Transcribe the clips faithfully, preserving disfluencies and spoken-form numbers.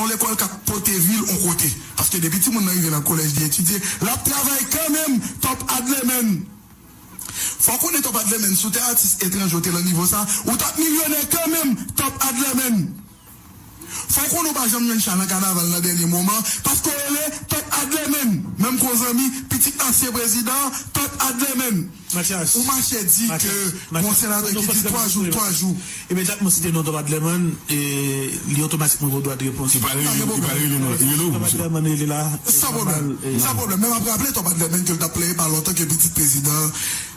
yon lekòl k ap pote vil yon kote. Paske depi timoun nan rive nan kolèj, li etidye, l ap travay kanmenm, Top Adleman. Fò w konnen Top Adleman, si w te atis etranje, w te nan nivo sa, ou t ap milyonè kanmenm, Top Adleman. Fò w konnen w pa janm jwenn cha nan kanaval nan dènye moman, paske w rele Top Adleman, menm kon zanmi, pitit ansyen prezidan, Top Adleman. Ou mache di ke gon senatè ki di twa jou, twa jou. Imedyatman site non Top Adleman, e, li otomatikman gen dwa de repons. Li pral rele, li pral rele non, li rele ou, mesye. Top Adleman rele la. San pwoblèm, san pwoblèm. Men m ap raple Top Adleman ke l t ap plenyen pa lontan ke pitit prezidan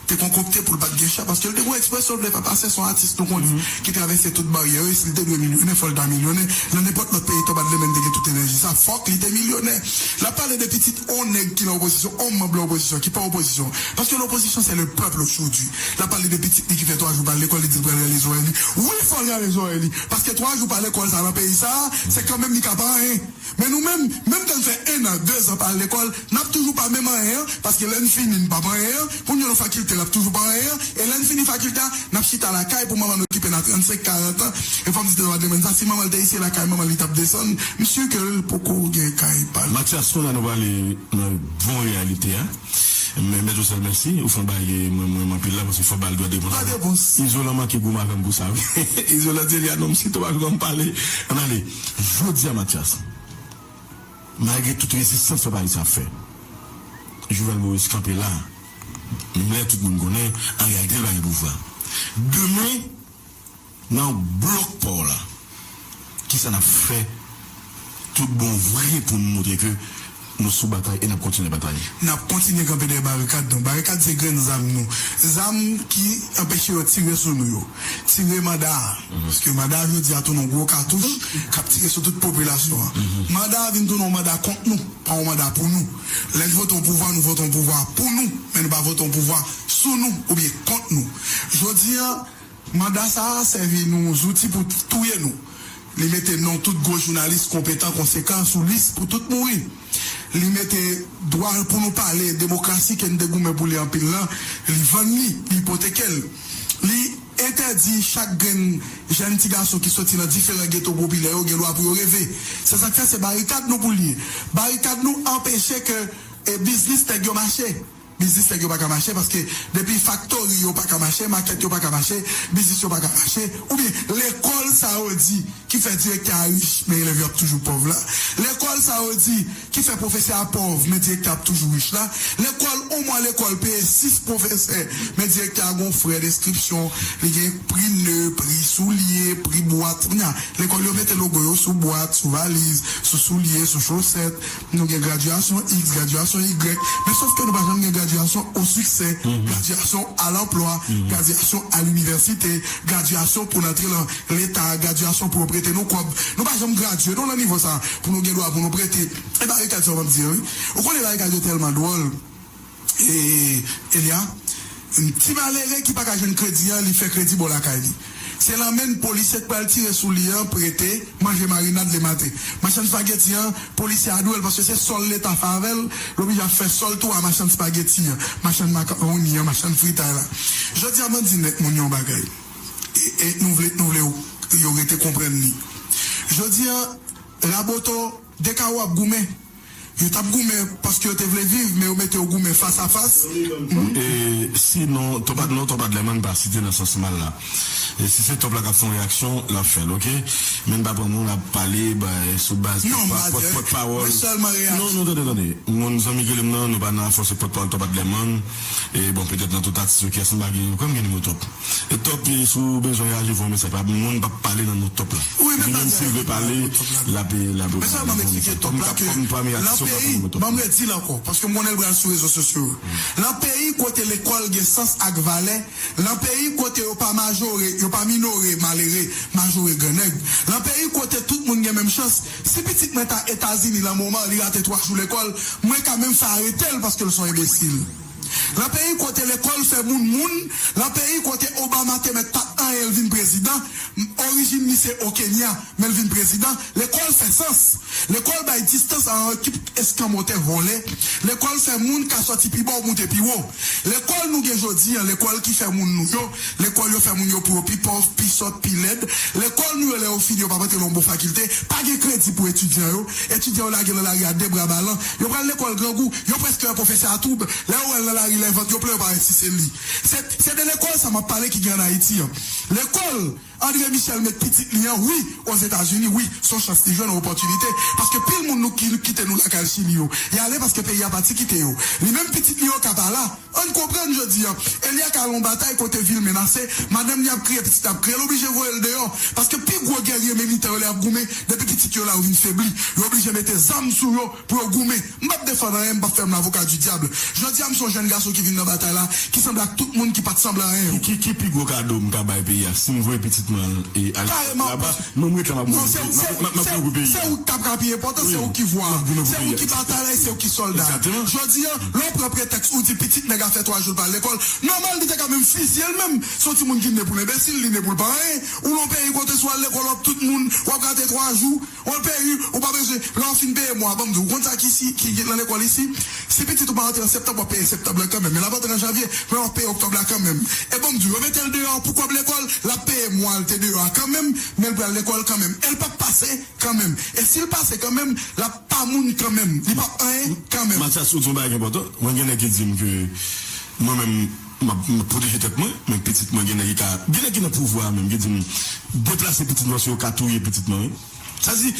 te konkokte pou l pa t gen cha, paske l te gon ekspresyon l vle fè pase, se yon atis nou konnen ki travèse tout baryè yo, e si l te dwe milyonè, fò l ta milyonè. Nan nenpòt lòt peyi, Top Adleman te gen tout enèji sa, fòk li te milyonè. L ap pale de pitit on nèg ki nan opozisyon, on manm nan opozisyon, ki pa opozisyon. Paske lopozisyon, se le pèp jodi. L ap pale de pitit li ki fè twa jou pa al lekòl, li di l pral rale zòrèy li. Wi, fò l rale zòrèy li. Paske twa jou pa lekòl sa nan peyi sa, se kanmenm li ka pa anyen. Men nou menm, menm ke n fè en an, de zan pa al lekòl, n ap toujou pa menm anyen an, paske lè n fini, n p ap anyen an, pou n yon fakilte, n ap toujou pa anyen an, e lè n fini fakilte a, n ap chita lakay pou manman n okipe n a trannsenk, karant an, e fò m di tèt Adleman sa, si manman l te isi lakay manman l, li t ap desann, m si ke l poko gen kay pa l. Mathias, kounye a nou prale nan bon reyalite a. Men, Mèt Josèl, mèsi. Ou fè yon bagay mwen, mwen, mwen anpil la, paske fò ba l dwa repons. Dwa repons. Izolan manke goumen avè m pou sa, wi. Izolan di, Elia, non, m site w pa janm pale. Ann ale. Jodi a, Mathias, malgre tout rezistans pèp ayisyen ap fè, Jovenel Moïse kanpe la, menm lè tout moun konnen, an reyalite, l pa gen pouvwa. Demen, nan blòk pa w la, kisa n ap fè tout bon vre pou n montre ke nou sou batay e n ap kontinye batay? N ap kontinye kanpe dèyè barikad nou. Barikad se grenn zam nou. Zam ki anpeche yo tire sou nou yo. Tire manda a. Paske manda a jodi a tounen yon gwo katouch k ap tire sou tout popilasyon an. Manda a vin tounen yon manda kont nou, pa yon manda pou nou. Lè n vote yon pouvwa, nou vote yon pouvwa pou nou, men nou pa vote yon pouvwa sou nou oubyen kont nou. Jodi a, manda sa a sèvi nou zouti pou touye nou. Li mete non tout gwo jounalis konpetan, konsekan sou lis pou tout mouri. Li mete dwa pou nou pale, demokrasi ke n te goumen pou li anpil lan, li vann li, li ipoteke l. Li entèdi chak grenn jèn ti gason ki soti nan diferan geto popilè yo gen dwa pou yo reve. Se sa k fè se barikad nou pou l ye. Barikad nou anpeche ke, e, biznis nèg yo mache. Biznis nèg yo pa ka mache, paske depi faktori yo pa ka mache, makèt yo pa ka mache, biznis yo pa ka mache, oubyen lekòl sa yo di ki fè direktè a rich, men elèv yo ap toujou pòv la. Lekòl sa yo di ki fè pwofesè a pòv, men direktè a ap toujou rich la. Lekòl, on mwa lekòl peye sis pwofesè, men direktè a gon frè de enskripsyon, li gen pri ne, pri soulye, pri bwat. Kounye a, lekòl yo mete logo yo sou bwat, sou valiz, sou soulye, sou chosèt. Nou gen gradyasyon X, gradyasyon Y, men sòf ke nou pa janm gen gradyasyon o siksè, gradyasyon a lanplwa, gradyasyon a linivèsite, gradyasyon pou n antre nan Leta, gradyasyon pou yo prete nou kòb. Nou pa janm gradye, non, nan nivo sa, pou nou gen dwa pou nou prete. E barikad sa w ap di an, wi. Ou konnen barikad yo tèlman dwòl. E, Elia, ti malere ki pa ka jwenn kredi an, li fè kredi bò lakay li. Se lanmenn polisye k pral tire sou li an, prete, manje marinad lematen. Machann spageti an, polisye a dwe l, paske se sòl Leta fè avè l, l oblije ap fè sòl tou a machann spageti an, machann makawoni an, machann fritay la. Jodi a, m ap di nèt moun yon bagay. E, e nou vle, nou vle yo, yo rete konprann li. Jodi a, Raboto, Dekawo ap goumen. Yo t ap goumen paske yo te vle viv, men yo mete yo goumen fas a fas. E si non, Top Ad-, non, Top Adleman pa site nan sans mal la. E si se Top la k ap fè yon reyaksyon, l ap fè l, oke? Men n pa pran moun ap pale, bay, sou baz pòtpawòl. Non, m pa di, mwen sèlman reyaksyon. Non, non, tande, tande. Moun zanmi ki rele m nan, nou pa nan afè se pòtpawòl Top Adleman. E bon, petèt nan tout atis yo ki ansanm pa gen, m kwè m gen nimewo Top. E Top, e, si w bezwen reyaji, voye mesaj. Pa moun p ap pale nan non Top la. Wi, men li menm si l vle pale, l ap, l ap. Men sèlman m eksplike Top la ke nan peyi, ban m redi l ankò, paske m konnen l pral sou rezo sosyo yo. Nan peyi kote lekòl gen sans ak valè, nan peyi kote yo pa majore, yo pa minore malere, majore grannèg, nan peyi kote tout moun gen menm chans, si pitit mwen ta Etazini nan moman an, li rate twa jou lekòl, mwen ka menm fè arete l paske l se yon enbesil. Nan peyi kote lekòl fè moun moun, nan peyi kote Obama te mèt pa t anyen, l vin prezidan, Orijin li se o Kenya, men l vin prezidan. Lekòl fè sans. Lekòl bay distans a yon ekip eskanmotè vòlè. Lekòl fè moun ka sòti pi ba w moute pi wo. Lekòl nou gen jodi a, lekòl ki fè moun nou yo, lekòl yo fè moun yo pou yo pi pòv, pi sòt, pi lèd. Lekòl nou yo, lè yo fini, yo p ap antre nan yon bon fakilte. Pa gen kredi pou etidyan yo. Etidyan yo lage nan lari a de bra balan. Yo pral lekòl grangou. Yo prèske wè pwofesè a twoub. Lè yo wè l nan lari, lè vant yo plen, yo pa wè si se li. Se, se de lekòl sa m ap pale ki gen ann Ayiti an. Lekòl André Michel met pitit li an, wi, Ozetazini, wi, se yon chans li jwenn, yon opòtinite. Paske pil moun nou ki kite nou lakay Chili yo, y ale paske peyi a pati kite yo. Li menm pitit li yo ka pa la. Ann konprann jodi a. Elia ka al yon batay kote vil menase, madanm li ap kriye, pitit ap kriye, l oblije voye l deyò. Paske pi gwo gèrye militè yo lè y ap goumen, depi pitit yo la yo vin febli. Yo oblije mete zam sou yo pou yo goumen. M p ap defann anyen, m p ap fè m lavoka di dyab. Jodi a, m se yon jèn gason ki vin nan batay la, ki sanble ak tout moun ki pa t sanble anyen yo. Ki, ki, ki pi gwo kado m ka bay peyi a si m voye pitit mwen e al laba? Non, m ret la, m ap mouri pou peyi a. Se ou k t ap ka pi enpòtan, se ou ki vwa, se ou ki batay la, se ou ki sòlda. Jodi a, lè w pran pretèks ou di pitit nèg a fè twa jou l pa al lekòl, nòmal li te ka menm fizye l menm. Se yon timoun ki ne pou l enbesil, li ne pou l pa anyen. Ou nan yon peyi kote si w al lekòl w ap tout moun, w ap gate twa jou. Yon peyi, ou pa bezwen, lè w fin peye mwa, ban m di w, ou konn sa ki si, ki gen nan lekòl isi? Si pitit ou pa antre an septanm, w ap peye septanm lan kanmenm. Men l ap antre an janvye, men w ap peye oktòb la kanmenm. E ban m di w, yo mete l deyò pou kòb lekòl, l ap peye mwa l te deyò a kanmenm, men l pral lekòl kanmenm. E l p ap pase kanmenm. E si l pase kanmenm, l ap pa moun kanmenm. Li p ap anyen kanmenm. Matyas, ou di yon bagay ki enpòtan. Mwen gen nèg ki di m ke mwen menm, m ap, m ap pwoteje tèt mwen, men pitit mwen gen nèg ki ka, gen nèg ki nan pouvwa a menm, ki di m, deplase pitit mwen, se yo ka touye pitit mwen, wi. Sa di,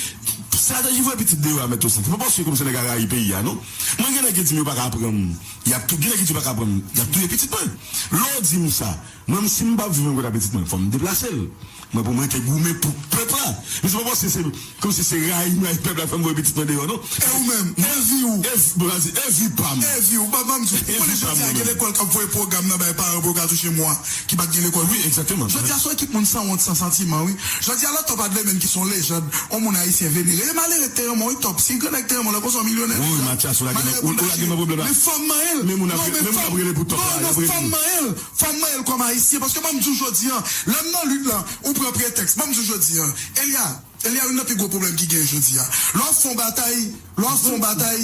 estrateji voye pitit deyò a mèt yo santi. Mwen panse kòmsi nèg a rayi peyi a, non. Mwen gen nèg ki di m yo pa ka pran m, y ap tou, gen nèg ki di yo pa ka pran m, y ap touye pitit mwen. Lè w di m sa, mwen menm si m p ap viv menm kote a pitit mwen, fò m deplase l. Mwen pou m rete goumen pou pèp la. Men se pa paske se kòmsi se rayi m rayi pèp la fè m voye pitit mwen deyò, non. E ou menm, e vi w? E vi, bon, sa di, e vi pa m. E vi w, ban, ban m di w, ou konnen jodi a gen lekòl k ap voye pwogram nan bay paran pou yo ka touche mwa ki pa t gen lekòl. Wi, egzakteman. Jodi a se yon ekip moun sanwont, san santiman, wi. Jodi a, lòt Top Adlemen ki se yon lejand, yon moun ayisyen venere. E malere k te renmen w, wi, Top. Si grannèg te renmen w, lè konsa w milyonè deja. Wi, Matyas, ou lage m nan pwoblèm la. Men fò m manyen l. Men moun ap rele pou Top la, y ap rele. Non, non, fò m manyen l. Fò m manyen l kòm ayisyen, paske ban m di w jodi a, lè m nan lit la, ou pran pretèks, ban m di w jodi a, Elia, Elia, youn nan pi gwo pwoblèm ki genyen jodi a. Lè w ap fè yon batay, lè w ap fè yon batay,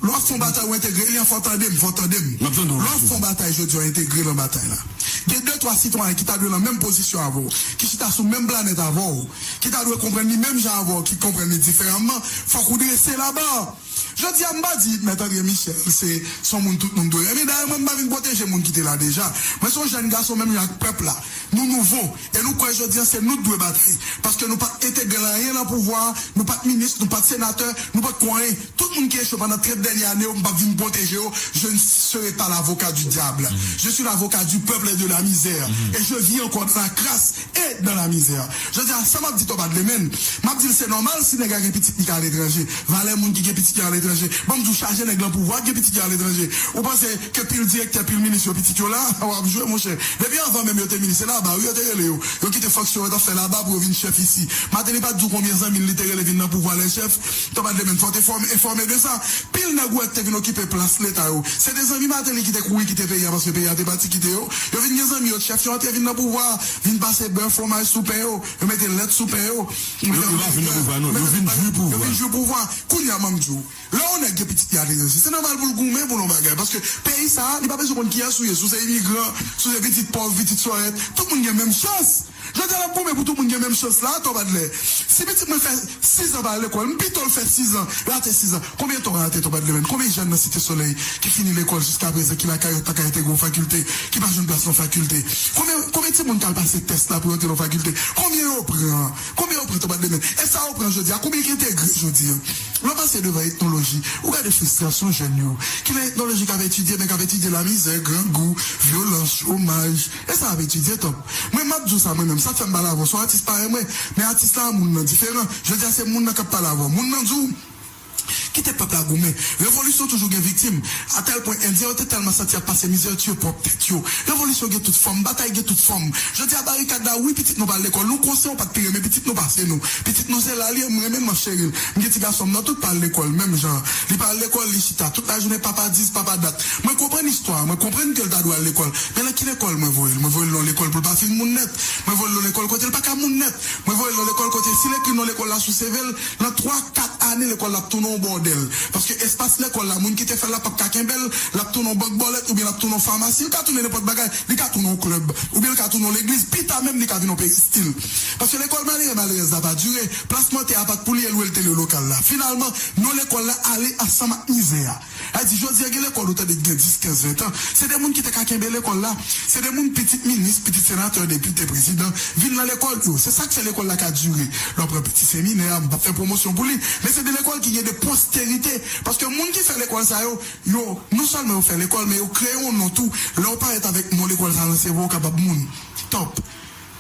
lè w ap fè yon batay, ou entegre, Elia, fò w tande m, fò w tande m. M ap tande w. Lè w ap fè yon batay jodi a, ou entegre nan batay la. Gen de, twa sitwayen ki ta dwe nan menm pozisyon avè w, ki chita sou menm planèt avè w, ki ta dwe konprann li menm jan avè w, ki konprann li diferaman, fòk ou drese laba. Jodi a, m pa di Mèt André Michel se, se yon moun tout moun dwe renmen. Dayè, mwen, m pa vin pwoteje moun ki te la deja. Mwen se yon jèn gason menm jan ak pèp la. Nou nouvo. E nou kwè jodi a se nou k dwe batay. Paske nou pa t entegre anyen nan pouvwa a, nou pa t minis, nou pa t senatè, nou pa t ko anyen. Tout moun ki echwe pandan trant dènye ane yo, m p ap vin pwoteje yo. Je ne serai pas l'avocat du diable. Je suis l'avocat du peuple et de la misère. Et je vis encore dans la crasse et dans la misère. Jodi a, sa m ap di Top Adlemen, m ap di l se nòmal si nèg la gen pitit li k aletranje. Valè moun ki gen pitit yo aletranje. Ban m di w, chaje nèg lan pouvwa ki gen pitit yo aletranje. Ou panse ke pil direktè, pil minis yo, pitit yo la? W ap jwe, monchè. Depi anvan menm yo te minis, se laba, wi, yo te rele yo. Yo kite fonksyon yo t ap fè laba pou yo vin chèf isi. Martelly pa t di w konbyen zanmi l li te rele vin nan pouvwa lè chèf. Top Adlemen, fò w te fòme, enfòme de sa. Pil nèg ou wè ki te vin okipe plas leta yo, se te zanmi Martelly ki te kouri kite peyi a paske peyi a te pati kite yo. Yo vin gen zanmi yo, chèf yo antre vin nan pouvwa a, vin pase bè, fwomaj sou pen yo, yo mete lèt sou pen yo. Yo, yo pa vin nan pouvwa, non. Yo vin jwi pouvwa. Yo vin jwi pouvwa. Kounye a, ban m di w, lè yon nèg gen pitit li aletranje, se nòmal pou l goumen pou yon bagay. Paske peyi sa a, li pa bezwen konn kiyès ou ye, si w se imigran, si w se pitit pòv, pitit sòrèt, tout moun gen menm chans. Jodi a, n ap goumen pou tout moun gen menm chans la, Top Adlè. Si pitit mwen fè sizan pa al lekòl, m pito l fè sizan, rate sizan. Konbyen tan w rate, Top Adlè, menm? Konbyen jèn nan Site Solèy ki fini lekòl jiskaprezan, ki lakay yo, t ap ka entegre yon fakilte, ki pa jwenn plas nan fakilte? Konbyen, konbyen timoun k al pase tès la pou yo antre nan fakilte? Konbyen yo pran? Konbyen yo pran, Top Adlè, menm? E sa yo pran jodi a, konbyen ki entegre jodi a? Lè w pase devan etnoloji, ou gade fristrasyon jèn yo ki nan etnoloji, k ap etidye, men k ap etidye lamizè, grangou, vyolans, chomaj. E sa y ap etidye, Top. Mwen, m ap di w sa, mwen menm, sa k fè m pale avè w, se yon atis parèy mwen. Men atis la, moun nan diferan. Jodi a, se moun nan k ap pale avè w. Moun nan di w, Kite pèp la goumen. Revolisyon toujou gen viktim. Atèl pwen, Endyen yo te tèlman santi y ap pase mizè, yo tiye pwòp tèt yo. Revolisyon gen tout fòm, batay gen tout fòm. Jodi a, barikad la, wi, pitit nou pa al lekòl. Nou konsyan w pa t pi renmen pitit nou pase nou. Pitit nou se la l ye, m renmen l, m ap cheri l. M gen ti gason m nan, tout pa al lekòl, menm jan. Li pa al lekòl, li chita. Tout lajounen, papa dis, papa dat. Mwen konprann istwa a, mwen konprann ke l ta dwe al lekòl. Men nan ki lekòl mwen voye l? Mwen voye l nan lekòl pou l pa fin moun nèt. Mwen voye l nan lekòl kote l pa ka moun nèt. Mwen voye l nan lekòl kote si l ekri non lekòl la sou seve l, nan twa, kat ane, lekòl la ap tounen yon bòdèl. Paske espas lekòl la, moun ki te fè l la p ap ka kenbe l, l ap tounen yon bank bòlèt oubyen l ap tounen yon famasi, li ka tounen nenpòt bagay, li ka tounen yon klèb, oubyen li ka tounen yon legliz, pita menm li ka vin yon peristil. Paske lekòl malere, malerèz la pa dire, plasman tè a pa t pou li e lwe l te lwe lokal la. Finalman, non lekòl la ale ansanm ak mizè a. Sa di, jodi a gen lekòl ou tande ki gen dis, kenz, ven tan. Se de moun ki te ka kenbe lekòl la. Se de moun pitit minis, pitit senatè, depite, prezidan, vin nan lekòl yo. Se sa k fè lekòl la ka dire. Lè w pran pitit seminè a, m p ap fè pwomosyon pou li. Men se de lekòl ki gen de posterite. Paske moun ki fè lekòl sa yo, yo, non sèlman yo fè lekòl, men yo kreye yon non tou. Lè w parèt avèk non lekòl sa nan seve w, ou kapab moun. Top.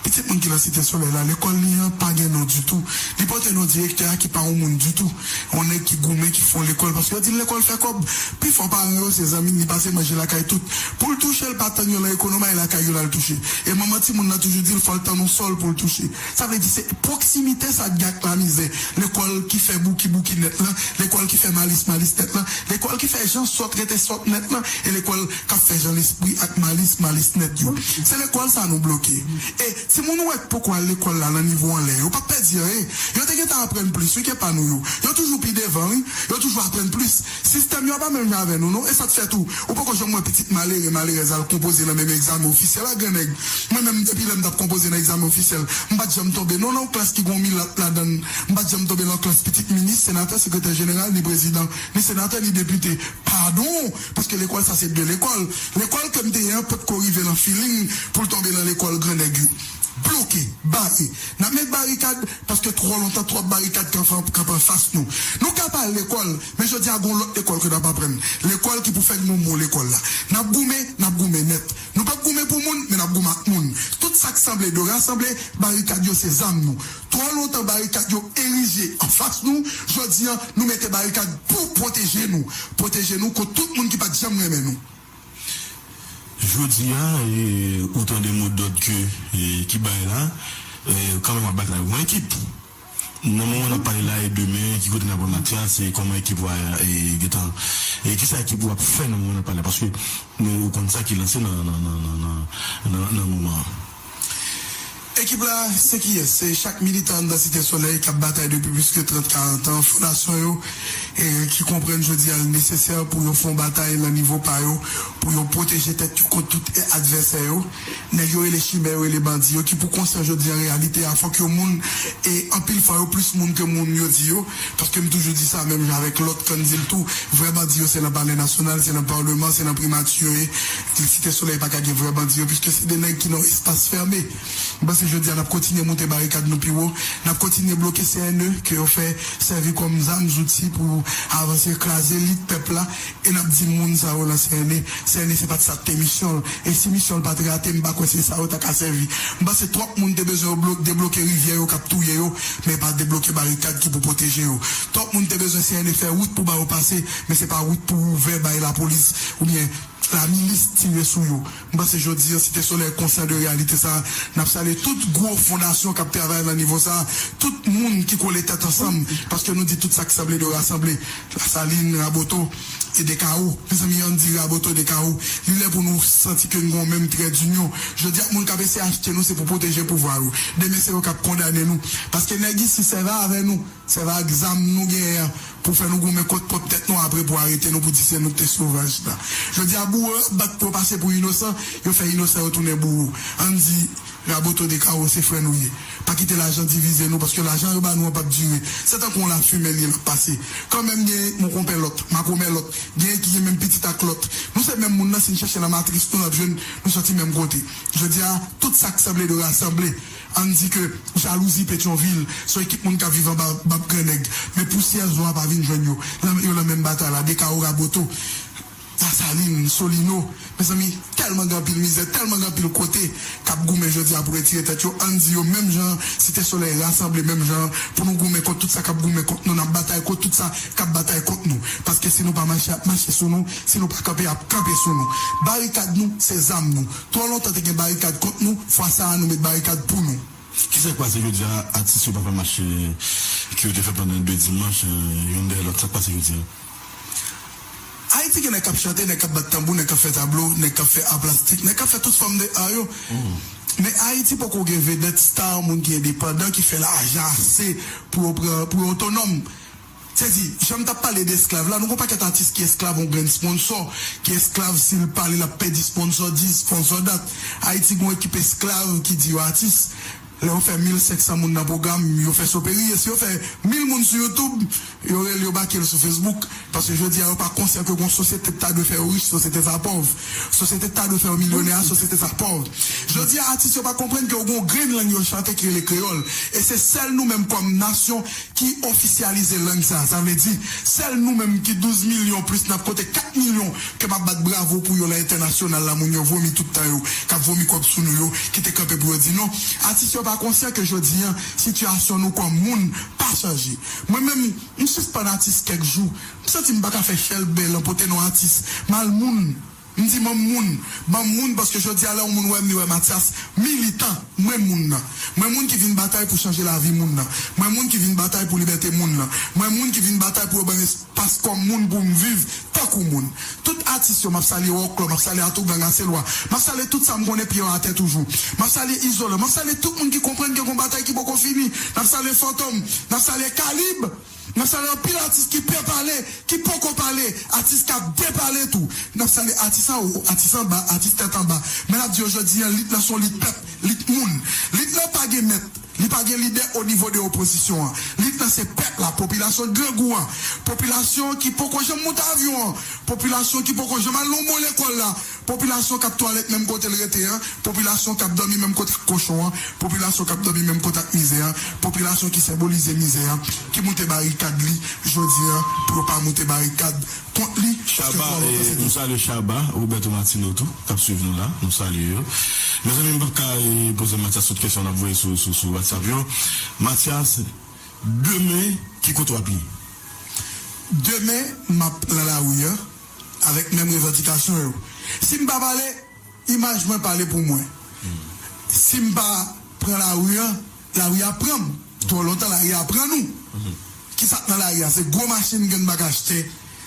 Pitit moun ki nan Site Solèy la, lekòl li an pa gen non ditou. Li pote non direktè a ki pa yon moun ditou. Yon nèg ki goumen, ki fè yon lekòl, paske yo di l lekòl fè kòb. Pifò paran yo se zanmi l, li pase manje lakay tout. Pou l touche, l pa tann yo nan ekonomay lakay yo l al touche. E manman timoun nan toujou di l fò l tann yon sòl pou l touche. Sa vle di se pwoksimite sa k gen ak lamizè. Lekòl ki fè bouki bouki nèt lan, lekòl ki fè malis malis nèt lan, lekòl ki fè jan sòt rete sòt nèt lan, e lekòl k ap fè jan lespri ak malis malis nèt yo. Se lekòl sa nou bloke. E timoun ou wè k poko al lekòl la nan nivo anlè, yo p ap pèdi anyen. Yo te gentan aprann plis, wi, ke pa nou yo. Yo toujou pi devan, wi. Yo toujou aprann plis. Sistèm yo a pa menm jan avè nou, non. E sa k fè tou, ou poko janm wè pitit malere, malerèz al konpoze nan menm egzamen ofisyèl a, grannèg. Mwen menm, depi lè m t ap konpoze nan egzamen ofisyèl, m pa t janm tonbe, non, nan yon klas ki gen yon milat ladan l. M pa t janm tonbe nan klas pitit minis, senatè, sekretè jeneral, ni prezidan, ni senatè, ni depite. Padon, paske lekòl sa se de lekòl. Lekòl ke m te ye an potko rive nan feeling pou l tonbe nan lekòl grannèg yo. Bloke, bare. N ap met barikad, paske twò lontan, twòp barikad kanpe, kanpe anfas nou. Nou ka pa al lekòl, men jodi a, gen yon lòt lekòl ke n ap aprann. Lekòl ki pou fè nou mou lekòl la. N ap goumen, n ap goumen nèt. Nou p ap goumen pou moun, men n ap goumen ak moun. Tout sa k sanble de rasanble, barikad yo se zam nou. Twò lontan, barikad yo erije anfas nou, jodi a, nou mete barikad pou pwoteje nou. Pwoteje nou kont tout moun ki pa t janm renmen nou. Jodi a, e, ou tande mo dòd ke, e, ki bay la, e, kanmenm w ap batay pou yon ekip. Nan moman n ap pale la, e demen, ki kote n ap pran match la, se kòman ekip ou a, e, gentan, e, kisa ekip ou ap fè nan moman n ap pale la, paske nou, ou konn sa ki lanse nan, nan, nan, nan, nan, nan, nan moman an. Ekip la, se kiyès? Se chak militan anndan Site Solèy k ap batay depi plis ke trant, karant an. Fondasyon yo, e, ki konprann jodi a l nesesè pou yo fè yon batay nan nivo pa yo, pou yo pwoteje tèt yo kont tout advèsè yo. Nèg yo rele chimè, yo rele bandi yo, ki pou konsyan jodi an reyalite a, fòk yo moun, e anpil fwa yo plis moun ke moun yo di yo, paske m toujou di sa, menm jan avèk lòt k ann di l tou, vrè bandi yo se nan Palè Nasyonal, se nan Palman, se nan Primati yo ye. Site Solèy pa ka gen vrè bandi yo, piske se de nèg ki nan yon espas fèmen. M panse jodi a n ap kontinye moute barikad nou pi wo, n ap kontinye bloke C N E, ke yo fè sèvi kòm zam, zouti pou avanse, kraze lit pèp la, e n ap di moun sa yo nan C N E, C N E se pa t sa k te misyon l, e si misyon l pa t rate, m pa kwè se sa yo ta ka sèvi. M panse twòp moun te bezwen yo blo-, debloke rivyè yo k ap touye yo, men pa debloke barikad ki pou pwoteje yo. Twòp moun te bezwen C N E fè wout pou ba yo pase, men se pa wout pou ouvè bay lapolis oubyen lamilis tire sou yo. M panse jodi a, Site Solèy konsyan de reyalite sa a. N ap salye tout gwo fondasyon k ap travay nan nivo sa a, tout moun ki kole tèt ansanm, paske nou di tout sa k sanble dwe rasanble. Lasalin, Raboto e Dekawo. Mezanmi, ann di Raboto, Dekawo. Li lè pou nou santi ke n gen yon menm trè dinyon. Jodi a, moun k ap eseye achte nou, se pou pwoteje pouvwa yo. Demen, se yo k ap kondane nou. Paske nèg isi sèvi avè nou. Sèvi ak zam nou genyen an pou fè nou goumen kont pwòp tèt nou, apre pou arete nou, pou di se nou k te sovaj la. Jodi a, bouro yo ap bat pou yo pase pou inosan, yo fè inosan yo tounen bouro. Ann di Raboto, Dekawo, se frè nou ye. Pa kite lajan divize nou, paske lajan yo ba nou an p ap dire. Se tankou yon lafimen li ye, l ap pase. Kanmenm, gen monkonpè lòt, makomè lòt, gen ki gen menm pitit ak lòt. Nou se menm moun nan, si n chèche nan matris nou, n ap jwenn nou sòti menm kote. Jodi a, tout sa k sanble dwe rasanble. Ann di ke jalouzi Petyonvil, se yon ekip moun k ap viv anba bab grannèg. Men pousyè zo a pa vin jwenn yo. Lan, yo lan menm batay la, Dekawo, Raboto. Lasalin, Solino, mezanmi, tèlman gen anpil mizè, tèlman gen anpil kote k ap goumen jodi a pou retire tèt yo. Ann di yo menm jan, Site Solèy rasanble menm jan, pou nou goumen kont tout sa k ap goumen kont nou, n ap batay kont tout sa k ap batay kont nou. Paske si nou pa mache, y ap mache sou nou, si nou pa kanpe, y ap kanpe sou nou. Barikad nou, se zam nou. Twò lontan te gen barikad kont nou, fwa sa a nou met barikad pou nou. Kisa k pase jodi a, atis yo pa fè mach, eh, ke yo te fè pandan de dimanch, eh, youn dèyè lòt? Sa k pase jodi a? Ayiti gen nèg k ap chante, nèg k ap bat tanbou, nèg k ap fè tablo, nèg k ap fè a plastik, nèg k ap fè tout fòm de a yo. Men Ayiti poko gen vedèt, star, moun ki endepandan, ki fè lajan ase pou yo pran, pou yo otonòm. Sèdi, jan m t ap pale de esklav la, nou gon pakèt atis ki esklav yon grenn sponsò, ki esklav si l pale l ap pèdi sponsò dis, sponsò dat. Ayiti gon ekip esklav ki di yo atis. Lè yo fè mil senk san moun nan pwogram, yo fè soperi. E si yo fè mil moun sou YouTube, yo rele yo bake l sou Facebook. Paske jodi a, yo pa konsyan ke gon sosyete ki ta dwe fè yo rich, sosyete sa pòv. Sosyete ki ta dwe fè yo milyonè a, sosyete sa pòv. Jodi a, atis yo pa konprann ke yo gon grenn lang yo chante ki rele kreyòl. E se sèl nou menm kòm nasyon ki ofisyalize lang sa. Sa vle di, sèl nou menm ki douz milyon plis n ap konte kat milyon ke m ap bat bravo pou yo nan entènasyonal la, moun yo vomi tout tan yo, k ap vomi kòb sou nou yo, ki te kanpe pou yo di non. Atis yo pa konsyan ke jodi a, sitiyasyon nou kòm moun pa chanje. Mwen menm, m sispann atis kèk jou. M santi m pa ka fè chèlbè lan pote non atis. M al moun. M di ban m moun, ban m moun, paske jodi a lè yon moun wè m, li wè Mathias militan. M wè moun nan. M wè moun ki vin batay pou chanje lavi moun nan. M wè moun ki vin batay pou libète moun nan. M wè moun ki vin batay pou yo ban m espas kòm moun pou m viv tankou moun. Tout atis yo, m ap salye Wòklò, m ap salye Atougang, Aselwa. M ap salye tout sa m konnen pye yo atè toujou. M ap salye Izolan, m ap salye tout moun ki konprann gen yon batay ki poko fini. N ap salye Fantòm, n ap salye Kalib. N ap salye anpil atis ki pè pale, ki poko pale, atis k ap depale tou. N ap salye atis anwo, atis anba, atis tèt anba. Men n ap di yo jodi a, lit lan se yon lit pèp, lit moun. Lit lan pa gen mèt, li pa gen lidè o nivo de opozisyon an. Lit lan se pèp la, popilasyon grangou an, popilasyon ki poko janm monte avyon an, popilasyon ki poko janm al nan yon bon lekòl la, popilasyon k ap twalèt menm kote l rete an, popilasyon k ap dòmi menm kote ak kochon an, popilasyon k ap dòmi menm kote ak mizè an, popilasyon ki senbolize mizè an, ki moute barikad li jodi an, pou yo pa moute barikad kont li, paske Chaba, twò lontan se eh, nou salye Chaba, Roberto Martino tou, k ap swiv nou la, nou salye yo. Mezanmi, m p ap ka, eh, poze Mathias tout kesyon n ap voye sou, sou, sou WhatsApp yo. Mathias, demen, ki kote w ap ye? Demen, m ap nan lari an, avèk menm revandikasyon yo. Si m pa pale, imaj mwen pale pou mwen. Si m pa pran lari an, lari a pran m. Twò lontan lari a pran nou. Kisa k nan lari a? Se gwo machin grenn bak achte.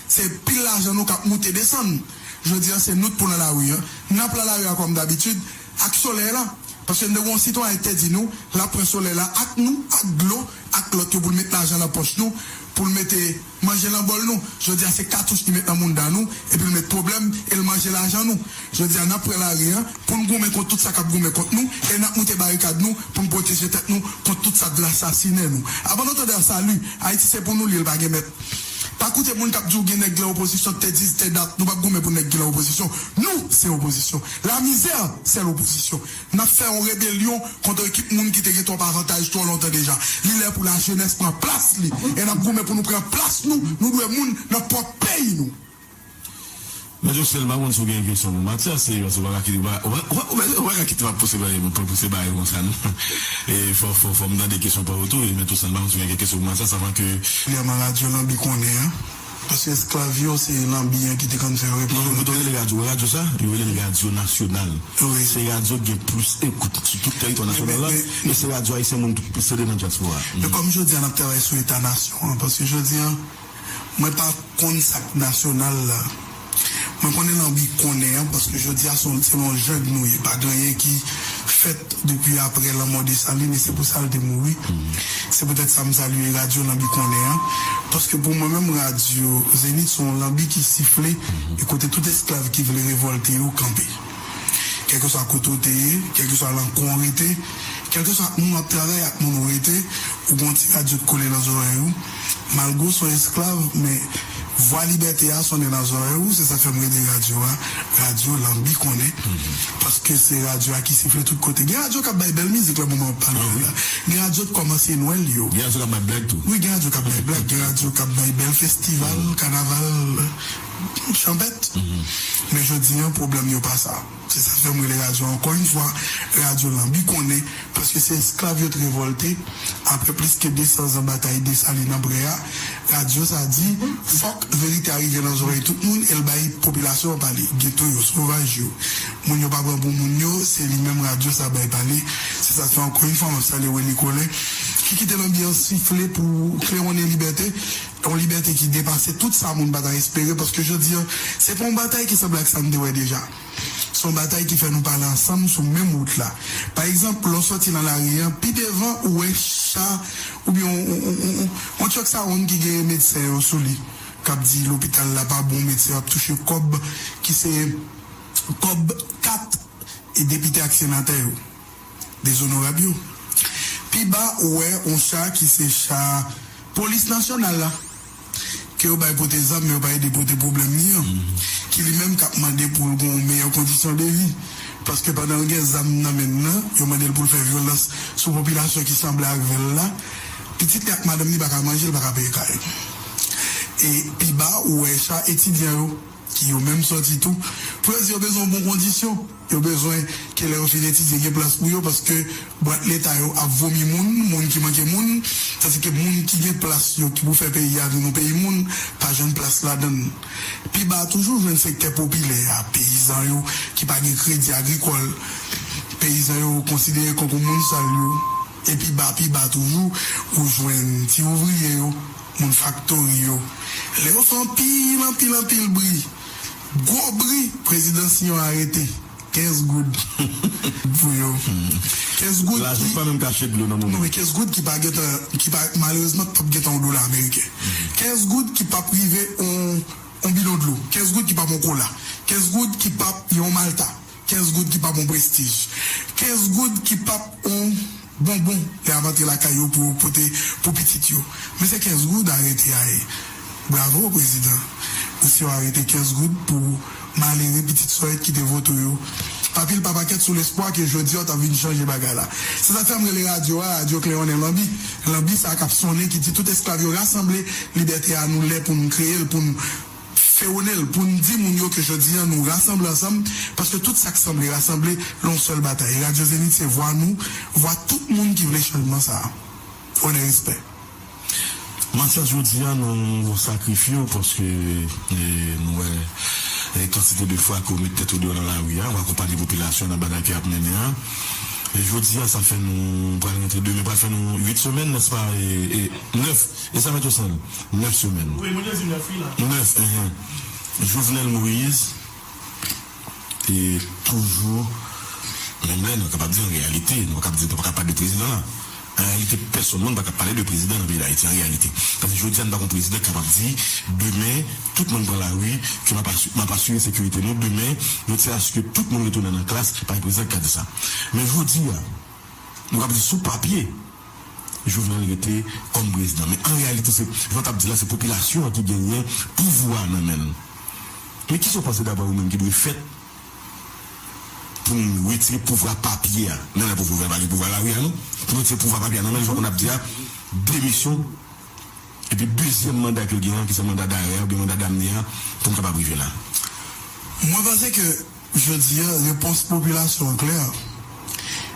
Se pil lajan nou k ap moute desann. Jodi a, se nou k pou nan lari an. N ap nan lari a kòm dabitid, ak solèy la. Paske n te gen yon sitwayen ki te di nou, l ap pran solèy la ak nou, ak dlo, ak lòt yo pou l met lajan nan pòch nou, pou l mete manje nan bòl nou. Jodi a, se katouch li met nan mounda nou, epi l met pwoblèm, e l manje lajan nou. Jodi a, n ap pran lari an, pou n goumen kont tout sa k ap goumen kont nou, e n ap moute barikad nou, pou n pwoteje tèt nou kont tout sa k vle asasinen nou. Avan nou tande a sali, Ayiti se pou nou li ye, l pa gen mèt. Pa koute moun k ap di w gen nèg lan opozisyon ki te di, te dat, nou p ap goumen pou nèg ki lan opozisyon. Nou, se opozisyon. Lamizè, sèl opozisyon. N ap fè yon rebelyon kont yon ekip moun ki te gen twòp avantaj twò lontan deja. Li lè pou lajenès pran plas li. E n ap goumen pou nou pran plas nou. Nou dwe moun nan pwòp peyi nou. Mèt Joksèl, m pa konn si w gen kesyon pou Mathias, se paske w pa ka kite, w pa, w pa, w pa, w pa, w pa ka kite m ap pouse bay, pouse bay konsa, non. E fò, fò, fò m tande kesyon pa w tou, e Mèt Joksèl, m pa konn si w gen kesyon pou Mathias avan ke Premyèman, radyo Lanbi konnen an. Paske esklav yo, se Lanbi an ki te konn fè yo. Non, non, yo te rele radyo, radyo sa, yo rele l radyo nasyonal. Wi. Se radyo ki gen plis ekout sou tout tèritwa nasyonal la, e se radyo ayisyen moun plis tande nan dyaspora. Men kòm jodi a n ap travay sou eta nasyon an, paske jodi a, mwen pa konn sa k nasyonal la. Mwen konnen Lanbi konnen an, paske jodi a se yon, se yon jeng nou ye, pa gen anyen ki fèt depi apre lanmò Desalin, e se pou sa l te mouri. Se poutèt sa m salye radyo Lanbi konnen an, paske pou mwen menm, radyo Zenith se yon lanbi ki sifle, e kote tout esklav ki vle revòlte yo kanpe. Kèlkeswa kote w te ye, kèlkeswa lan kou w rete, kèlkeswa ak moun w ap travay, ak moun ou rete, ou gon ti radyo k kole nan zòrèy ou. Malgre w se yon esklav, men vwa libète a sonnen nan zòrèy ou, se sa k fè m rele radyo a, radyo Lanbi konnen. Paske se radyo a ki sifle tout kote. Gen radyo k ap bay bèl mizik lan moman w ap pale la. Gen radyo k kòmanse Nwèl yo. Gen radyo k ap bay blag tou. Wi, gen radyo k ap bay blag, gen radyo k ap bay bèl festival, kanaval. chanpèt. Men jodi a, pwoblèm yo pa sa. Se sa k fè m rele radyo ankò yon fwa, radyo lanbi konnen, paske se esklav yo t revòlte apre plis ke de san zan batay Desalin nan Prè a. Radyo sa di, fòk verite a rive nan zòrèy tout moun e l bay popilasyon an pale. Geto yo, sovaj yo, moun yo pa pran pou moun yo, se li menm radyo sa bay pale. Se sa k fè ankò yon fwa m ap salye Willy Colin, ki kite lanbi an sifle pou klewonnen libète, yon libète ki depase tout sa moun pa ta espere, paske jodi a, se pa yon batay ki sanble ak sa n te wè deja. Se yon batay ki fè nou pale ansanm sou menm wout la. Pa egzanp, lè w sòti nan lari a, pi devan ou wè cha oubyen yon, yon, yon, yon, yon truck sawonn ki gen medsen yo sou li, k ap di lopital la pa bon, medsen yo ap touche kòb ki se kòb kat e depite ak senatè yo, dezonorab yo. Pi ba, ou wè yon cha ki se cha polis nasyonal la, ke yo bay pote zam, men yo pa ede pote pwoblèm li an, ki li menm k ap mande pou l gen yon meyè kondisyon de vi. Paske pandan l gen zam nan men l lan, yo mande l pou l fè vyolans sou popilasyon ki sanble avè l la. Pitit li ak madanm li pa ka manje, l pa ka peye kay. E pi ba, ou wè cha etidyan yo, ki yo menm sòti tou, pou yo di yo bezwen yon bon kondisyon. Yo bezwen ke lè yo fin etidye gen plas pou yo, paske bwat leta yo ap vomi moun, moun ki manke moun, tandike moun ki gen plas yo, ki pou fè peyi a vin yon peyi moun, pa jwenn plas ladan l. Pi ba toujou jwenn sektè popilè a, peyizan yo ki pa gen kredi agrikòl, peyizan yo konsidere kòm moun sal yo. E pi ba, pi ba toujou, ou jwenn ti ouvriye yo, moun faktori yo. Lè yo fè anpil, anpil, anpil bri, gwo bri, prezidan siyen yon arete, kenz goud pou yo. Kenz goud Lajan ki pa menm kache dlo nan moman. Non, men kenz goud ki pa gentan, ki pa, malerezman, p ap gentan yon dola ameriken. Kenz goud ki p ap rive yon, yon bidon dlo. Kenz goud ki p ap yon kola. Kenz goud ki p ap yon malta. Kenz goud ki p ap yon prestij. Kenz goud ki p ap yon bonbon lè y ap antre lakay yo pou yo pote pou pitit yo. Men se kenz goud arete a ye. Bravo, prezidan. Ou si yo arete kenz goud pou malere pitit sòyèt ki te vote w yo. Pa pil pa pakèt sou lespwa ke jodi a w t ap vin chanje bagay la. Se sa k fè m rele radyo a, radyo Kleyonnen Lanbi. Lanbi sa a k ap sonnen ki di tout esklav yo rasanble, libète a nou lè pou n kreye l, pou n fewone l, pou n di moun yo ke jodi a nou rasanble ansanm, paske tout sa k sanble rasanble lan yon sèl batay. Radyo Zenith se vwa nou, vwa tout moun ki vle chanjman sa a. Onè, respè. Matyas, jodi a nou sakrifye w paske, e, nou wè, e, kantite de fwa ke w met tèt ou deyò nan lari a, w akonpanye popilasyon nan batay ke y ap mennen an. E jodi a, sa fè nou pral rantre demen, pral fè nou uit semèn, nèspa? E, e, nèf, e sa mèt yo san, nèf semèn. Wi, mwen te di nèf, wi, la. Nèf, enhen. Jovenel Moïse, e toujou, menm lè nou kapab di an reyalite, nou pa kapab di, nou pa kapab pale de prezidan la. An reyalite, pèsonn moun pa ka pale de prezidan nan peyi Dayiti, an reyalite. Paske jodi a, n pa gon prezidan ki kapab di, demen, tout moun pran lari, ke m ap asi-, m ap asire sekirite nou, demen, nou ti aske tout moun retounen nan klas, pa gen prezidan ki ka di sa. Men jodi a, nou kapab di sou papye, Jovenel rete kòm prezidan. Men an reyalite, se, jan w t ap di la, se popilasyon an ki genyen pouvwa a nan men l. Men kisa w panse, daprè ou menm, ki dwe fèt pou n retire pouvwa papye a nan men pouvwa, pa gen pouvwa lari a, non? Pou n retire pouvwa papye a nan men l, jan w konn ap di a, demisyon, epi dezyèm manda ke l gen an, ki se manda darè a, oubyen manda damne a, pou n kapab rive la. Mwen panse ke jodi a, repons popilasyon an klè.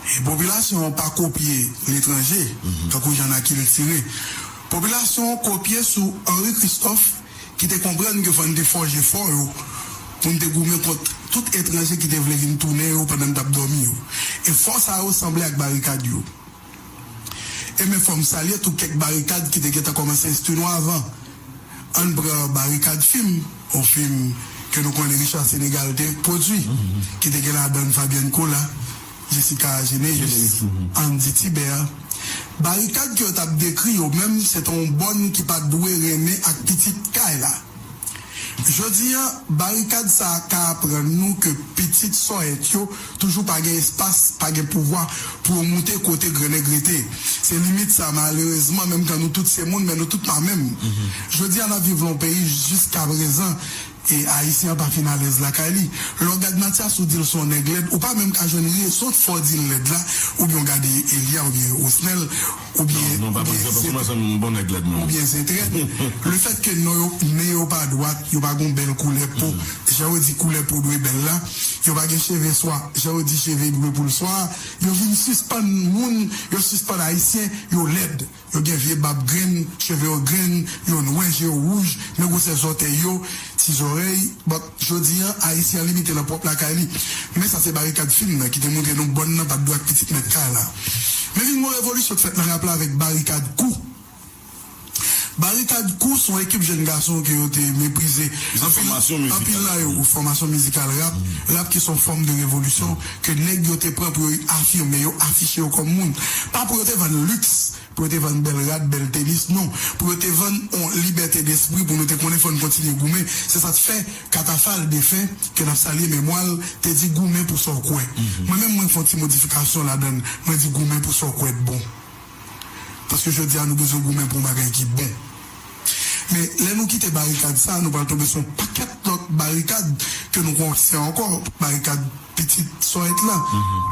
E popilasyon an pa kopye letranje, tankou jan n a kiltire. Popilasyon an kopye sou Henri Christophe, ki te konprann ke fò n te fòje fò yo, pou n te goumen kont tout etranje ki te vle vin tounen yo pandan n t ap dòmi yo. E fò sa yo sanble ak barikad yo. E men fò m salye tou kèk barikad ki te gentan kòmanse enstwi nou avan. Ann pran Barikad Fim, yon fim ke nou konnen Richard Sénégal te pwodui, ki te gen ladan l Fabienne Colas, Jessica Généus, Andy Thibert. Barikad ke yo t ap dekri yo menm, se te yon bòn ki pa t dwe renmen ak pitit kay la. Jodi a, barikad sa a ka aprann nou ke pitit sòyèt yo toujou pa gen espas, pa gen pouvwa pou yo moute kote grannèg rete. Se limit sa, malerezman, menm kan nou tout se moun, men nou tout pa menm. Jodi a, n ap viv lan yon peyi jiskaprezan e Ayisyen an pa fin alèz lakay li. Lè w gad Mathias, ou di l se yon nèg lèd, ou pa menm ka jwenn rezon k fè w di l lèd la, oubyen w gade Elia, oubyen Osnel, oubyen, Non, non, pa oubyen prese, pa kòmanse m bon nèg lèd, non. Oubyen se trèt. Le fèt ke non yo, men yo pa dwat, yo pa gon bèl koulè po, jan yo di koulè po dwe bèl la, yo pa gen cheve swa, jan yo di cheve dwe pou l swa, yo vin sispann moun, yo sispann Ayisyen, yo lèd. Yo gen vye bab grenn, cheve yo grenn, yo nwè, je yo wouj, men gwosè zòtèy yo, ti zòrèy. Bon, jodi a, Ayisyen an limite nan pwòp lakay li. Men sa se barikad fim nan ki te montre nou bòn nan pa t dwe ak pitit mèt kay la. Men vin gon revolisyon k fèt nan rap la avèk Barikad Kou. Barikad Kou se yon ekip jèn gason ke yo te meprize. Anpil nan yo, fòmasyon mizikal rap, rap ki se yon fòm de revolisyon ke nèg yo te pran pou yo afime yo, afiche yo kòm moun. Pa pou yo te vann liks, pou yo te vann bèl rad, bèl tenis, non. Pou yo te vann yon libète despri pou nou te konnen fò n kontinye goumen. Se sa k fè Katafal defen, ke n ap salye memwa l, te di goumen pou sa w kwè. Mwen menm mwen fè yon ti modifikasyon ladan l, mwen di goumen pou sa w kwè t bon. Paske jodi a nou bezwen goumen pou yon bagay ki bon. Men lè nou kite barikad sa, nou pral tonbe sou yon pakèt lòt barikad ke nou konsidere ankò, barikad pitit sòyèt la,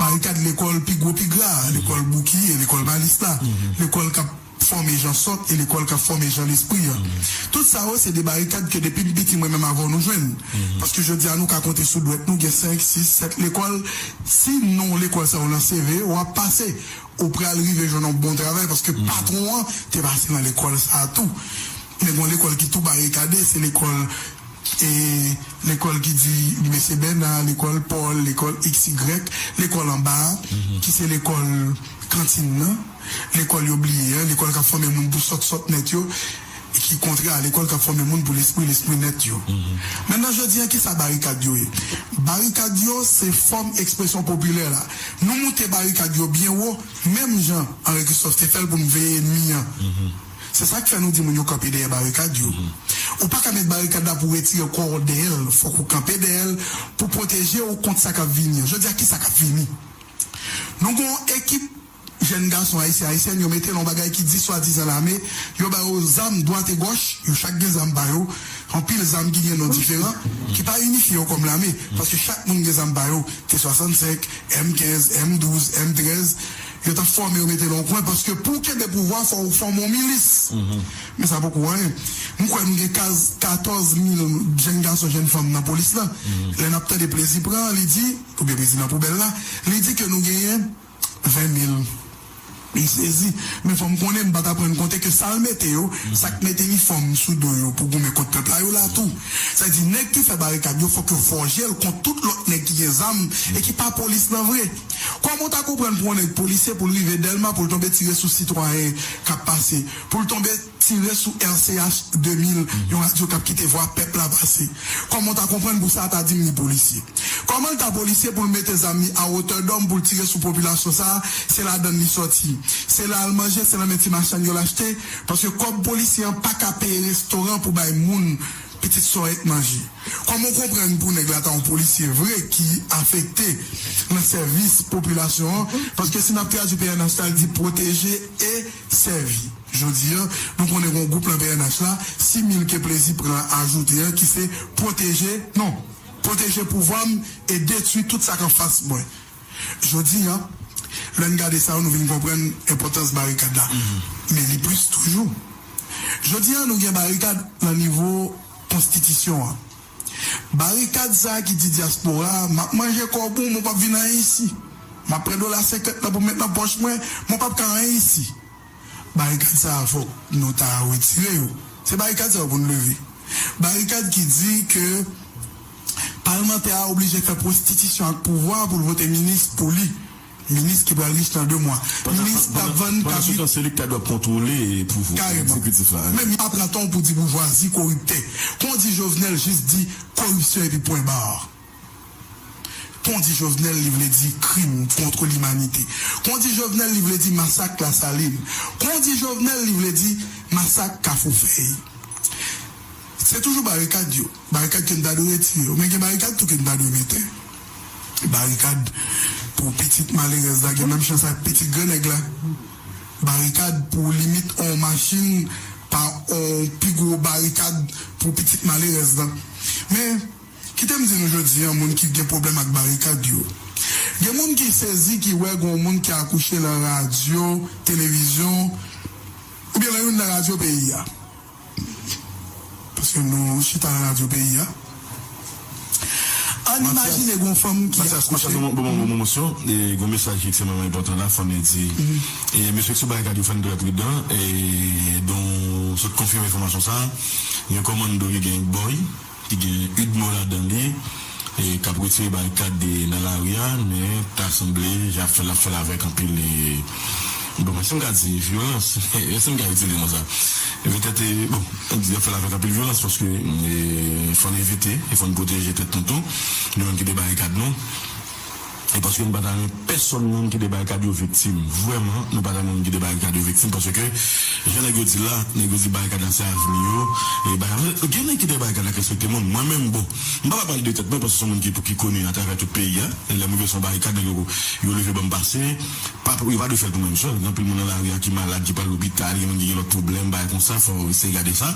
barikad lekòl pi gwo pi gra, lekòl boukiye, lekòl malis la, lekòl k ap fòme jan sòt e lekòl k ap fòme jan lespri an. Tout sa yo se de barikad ke depi m piti mwen menm avè w nou jwenn. Paske jodi a nou ka konte sou dwèt nou gen senk, sis, sèt lekòl. Si non lekòl sa yo nan C V, w ap pase. Ou pral rive jwenn yon bon travay paske patwon an te pase nan lekòl sa a tou. Men gon lekòl ki tou barikade, se lekòl e lekòl ki di mesye Bèna, lekòl Pòl, lekòl X Y, lekòl anba a, ki se lekòl kantin nan, lekòl yo bliye an, lekòl k ap fòme moun pou sòt sòt nèt yo, ki kontrè a lekòl k ap fòme moun pou lespri lespri nèt yo. Mentnan jodi a, kisa barikad yo ye? Barikad yo se fòm ekspresyon popilè la. Nou moute barikad yo byen wo, menm jan Henri Christophe te fè l pou n veye ènmi an. Se sa k fè nou di moun yo kanpe dèyè barikad yo. Ou pa ka met barikad la pou w retire kò w dèyè l. Fòk ou kanpe dèyè l pou pwoteje w kont sa k ap vini an. Jodi a, kisa k ap vini? Nou gen yon ekip jèn gason ayisyen, ayisyèn, yo mete l yon bagay ki di swadizan lame, yo ba yo zam dwat e gòch, yo chak gen zam pa yo, anpil zam ki gen non diferan, ki pa inifye yo kòm lame, paske chak moun gen zam pa yo, T swasannsenk, M kenz, M douz, M trèz, yo t ap fòme yo mete nan yon kwen, paske pou w kenbe pouvwa, fò w fòme yon milis. Men sa poko anyen. M kwè nou gen kaz katòz mil jèn gason, jèn fanm nan polis la. Lè n ap tande Plezi pran, li di, oubyen Plezi nan poubèl la, li di ke nou genyen ven mil. M sezi. Men fò m konnen m pa t aprann konte ke sa l mete yo, sa k mete inifòm sou do yo pou goumen kont pèp la, yo la tou. Sa vle di, nèg ki fè barikad yo, fòk yo fòje l kont tout lòt nèg ki gen zam e ki pa polis nan vre. Kòman w ta konprann pou yon nèg polisye pou l rive Dèlma pou l tonbe tire sou sitwayen k ap pase, pou l tonbe tire sou R C H de mil, yon radyo k ap kite vwa pèp la pase? Kòman w ta konprann pou sa ta di m li polisye? Kòman l ta polisye pou l mete zam li a wotè dòm pou l tire sou popilasyon sa a? Se ladann li sòti. Se la l manje, se nan men ti machann yo l achte, paske kòb polisye an pa ka peye restoran pou bay moun pitit sòyèt manje. Kòman w konprann pou nèg la ta yon polisye vre ki afekte nan sèvis popilasyon an? Paske si n ap tradui P N H la, l di pwoteje e sèvi. Jodi a, nou konnen gen yon gwoup nan P N H la, sis mil ke Plezi pran ajoute an, ki se pwoteje, non, pwoteje pouvwa m e detwi tout sa k anfas mwen. Jodi a, lè n gade sa yo, nou vin konprann enpòtans barikad la. Men li plis toujou. Jodi a, nou gen barikad nan nivo konstitisyon an. Barikad sa a ki di dyaspora, m ap manje kòb ou, mwen p ap vin anyen isi. M ap pran dola senkant lan pou m met nan pòch mwen, mwen p ap ka anyen isi. Barikad sa a fòk nou ta retire yo. Se barikad sa yo pou n leve. Barikad ki di ke palmantè a oblije fè pwostitisyon ak pouvwa pou l vote minis pou li. Minis ki pral rich nan de mwa. Minis k ap vann kabrit. Pandan se tan, se li k ta dwe ap kontwole pouvwa egzekitif la. Men m ap pran tan pou di boujwazi koriptè. Kon di Jovenel jis di koripsyon epi pwen ba. Kon di Jovenel li vle di krim kont limanite. Kon di Jovenel li vle di masak Lasalin. Kon di Jovenel li vle di masak Kafou Fèy. Se toujou barikad yo. Barikad ke n ta dwe retire yo. Men gen barikad tou ke n ta dwe mete. Barikad pou pitit malerèz la gen menm chans ak pitit grannèg la. Barikad pou limit on machin pa on pi gwo barikad pou pitit malerèz la. Men, kite m di nou jodi a, moun ki gen pwoblèm ak barikad yo. Gen moun ki sezi, ki wè gen yon moun ki akouche nan radyo, televizyon, oubyen nan youn nan radyo peyi a. Paske nou chita nan radyo peyi a. Ann imajine gen yon fanm ki akouche. Matyas, bon, bon, bon, bon, mosyon. E, gen yon mesaj ki ekstrèmeman enpòtan la, fò n di. E, mesye ki sou barikad yo, fò n trè pridan. E, donk, sot konfime enfòmasyon sa a. Gen kòmando ki gen bòy, ki gen Udmo ladan li, e, k ap retire barikad de, nan lari a, men ta sanble, y ap fè, l ap fè l avèk anpil, e, bon, si m ka di vyolans, si m ka itilize mo sa. E petèt, e, bon, m di y ap fè l avèk anpil vyolans, paske, e, fò n evite, e fò n pwoteje tèt nou tou, nou menm ki de barikad nou. E paske nou pa ta renmen pèsonn moun ki de barikad yo viktim. Vrèman, nou pa ta renmen moun ki de barikad yo viktim, paske, jan nèg yo di la, nèg yo di barikad la se avni yo. E barikad, gen nèg ki de barikad la k respekte moun. Mwen menm, bon, m pa pral pale de tèt mwen, paske se yon moun ki, ki koni atravè tout peyi a. E lè m rive sou yon barikad, nèg yo, yo leve ban m pase. Pa, yo pa dwe fè l pou mwen sèl. Gen anpil moun nan lari a ki malad, ki pral lopital, gen moun ki gen lòt pwoblèm, bagay konsa, fò w eseye gade sa.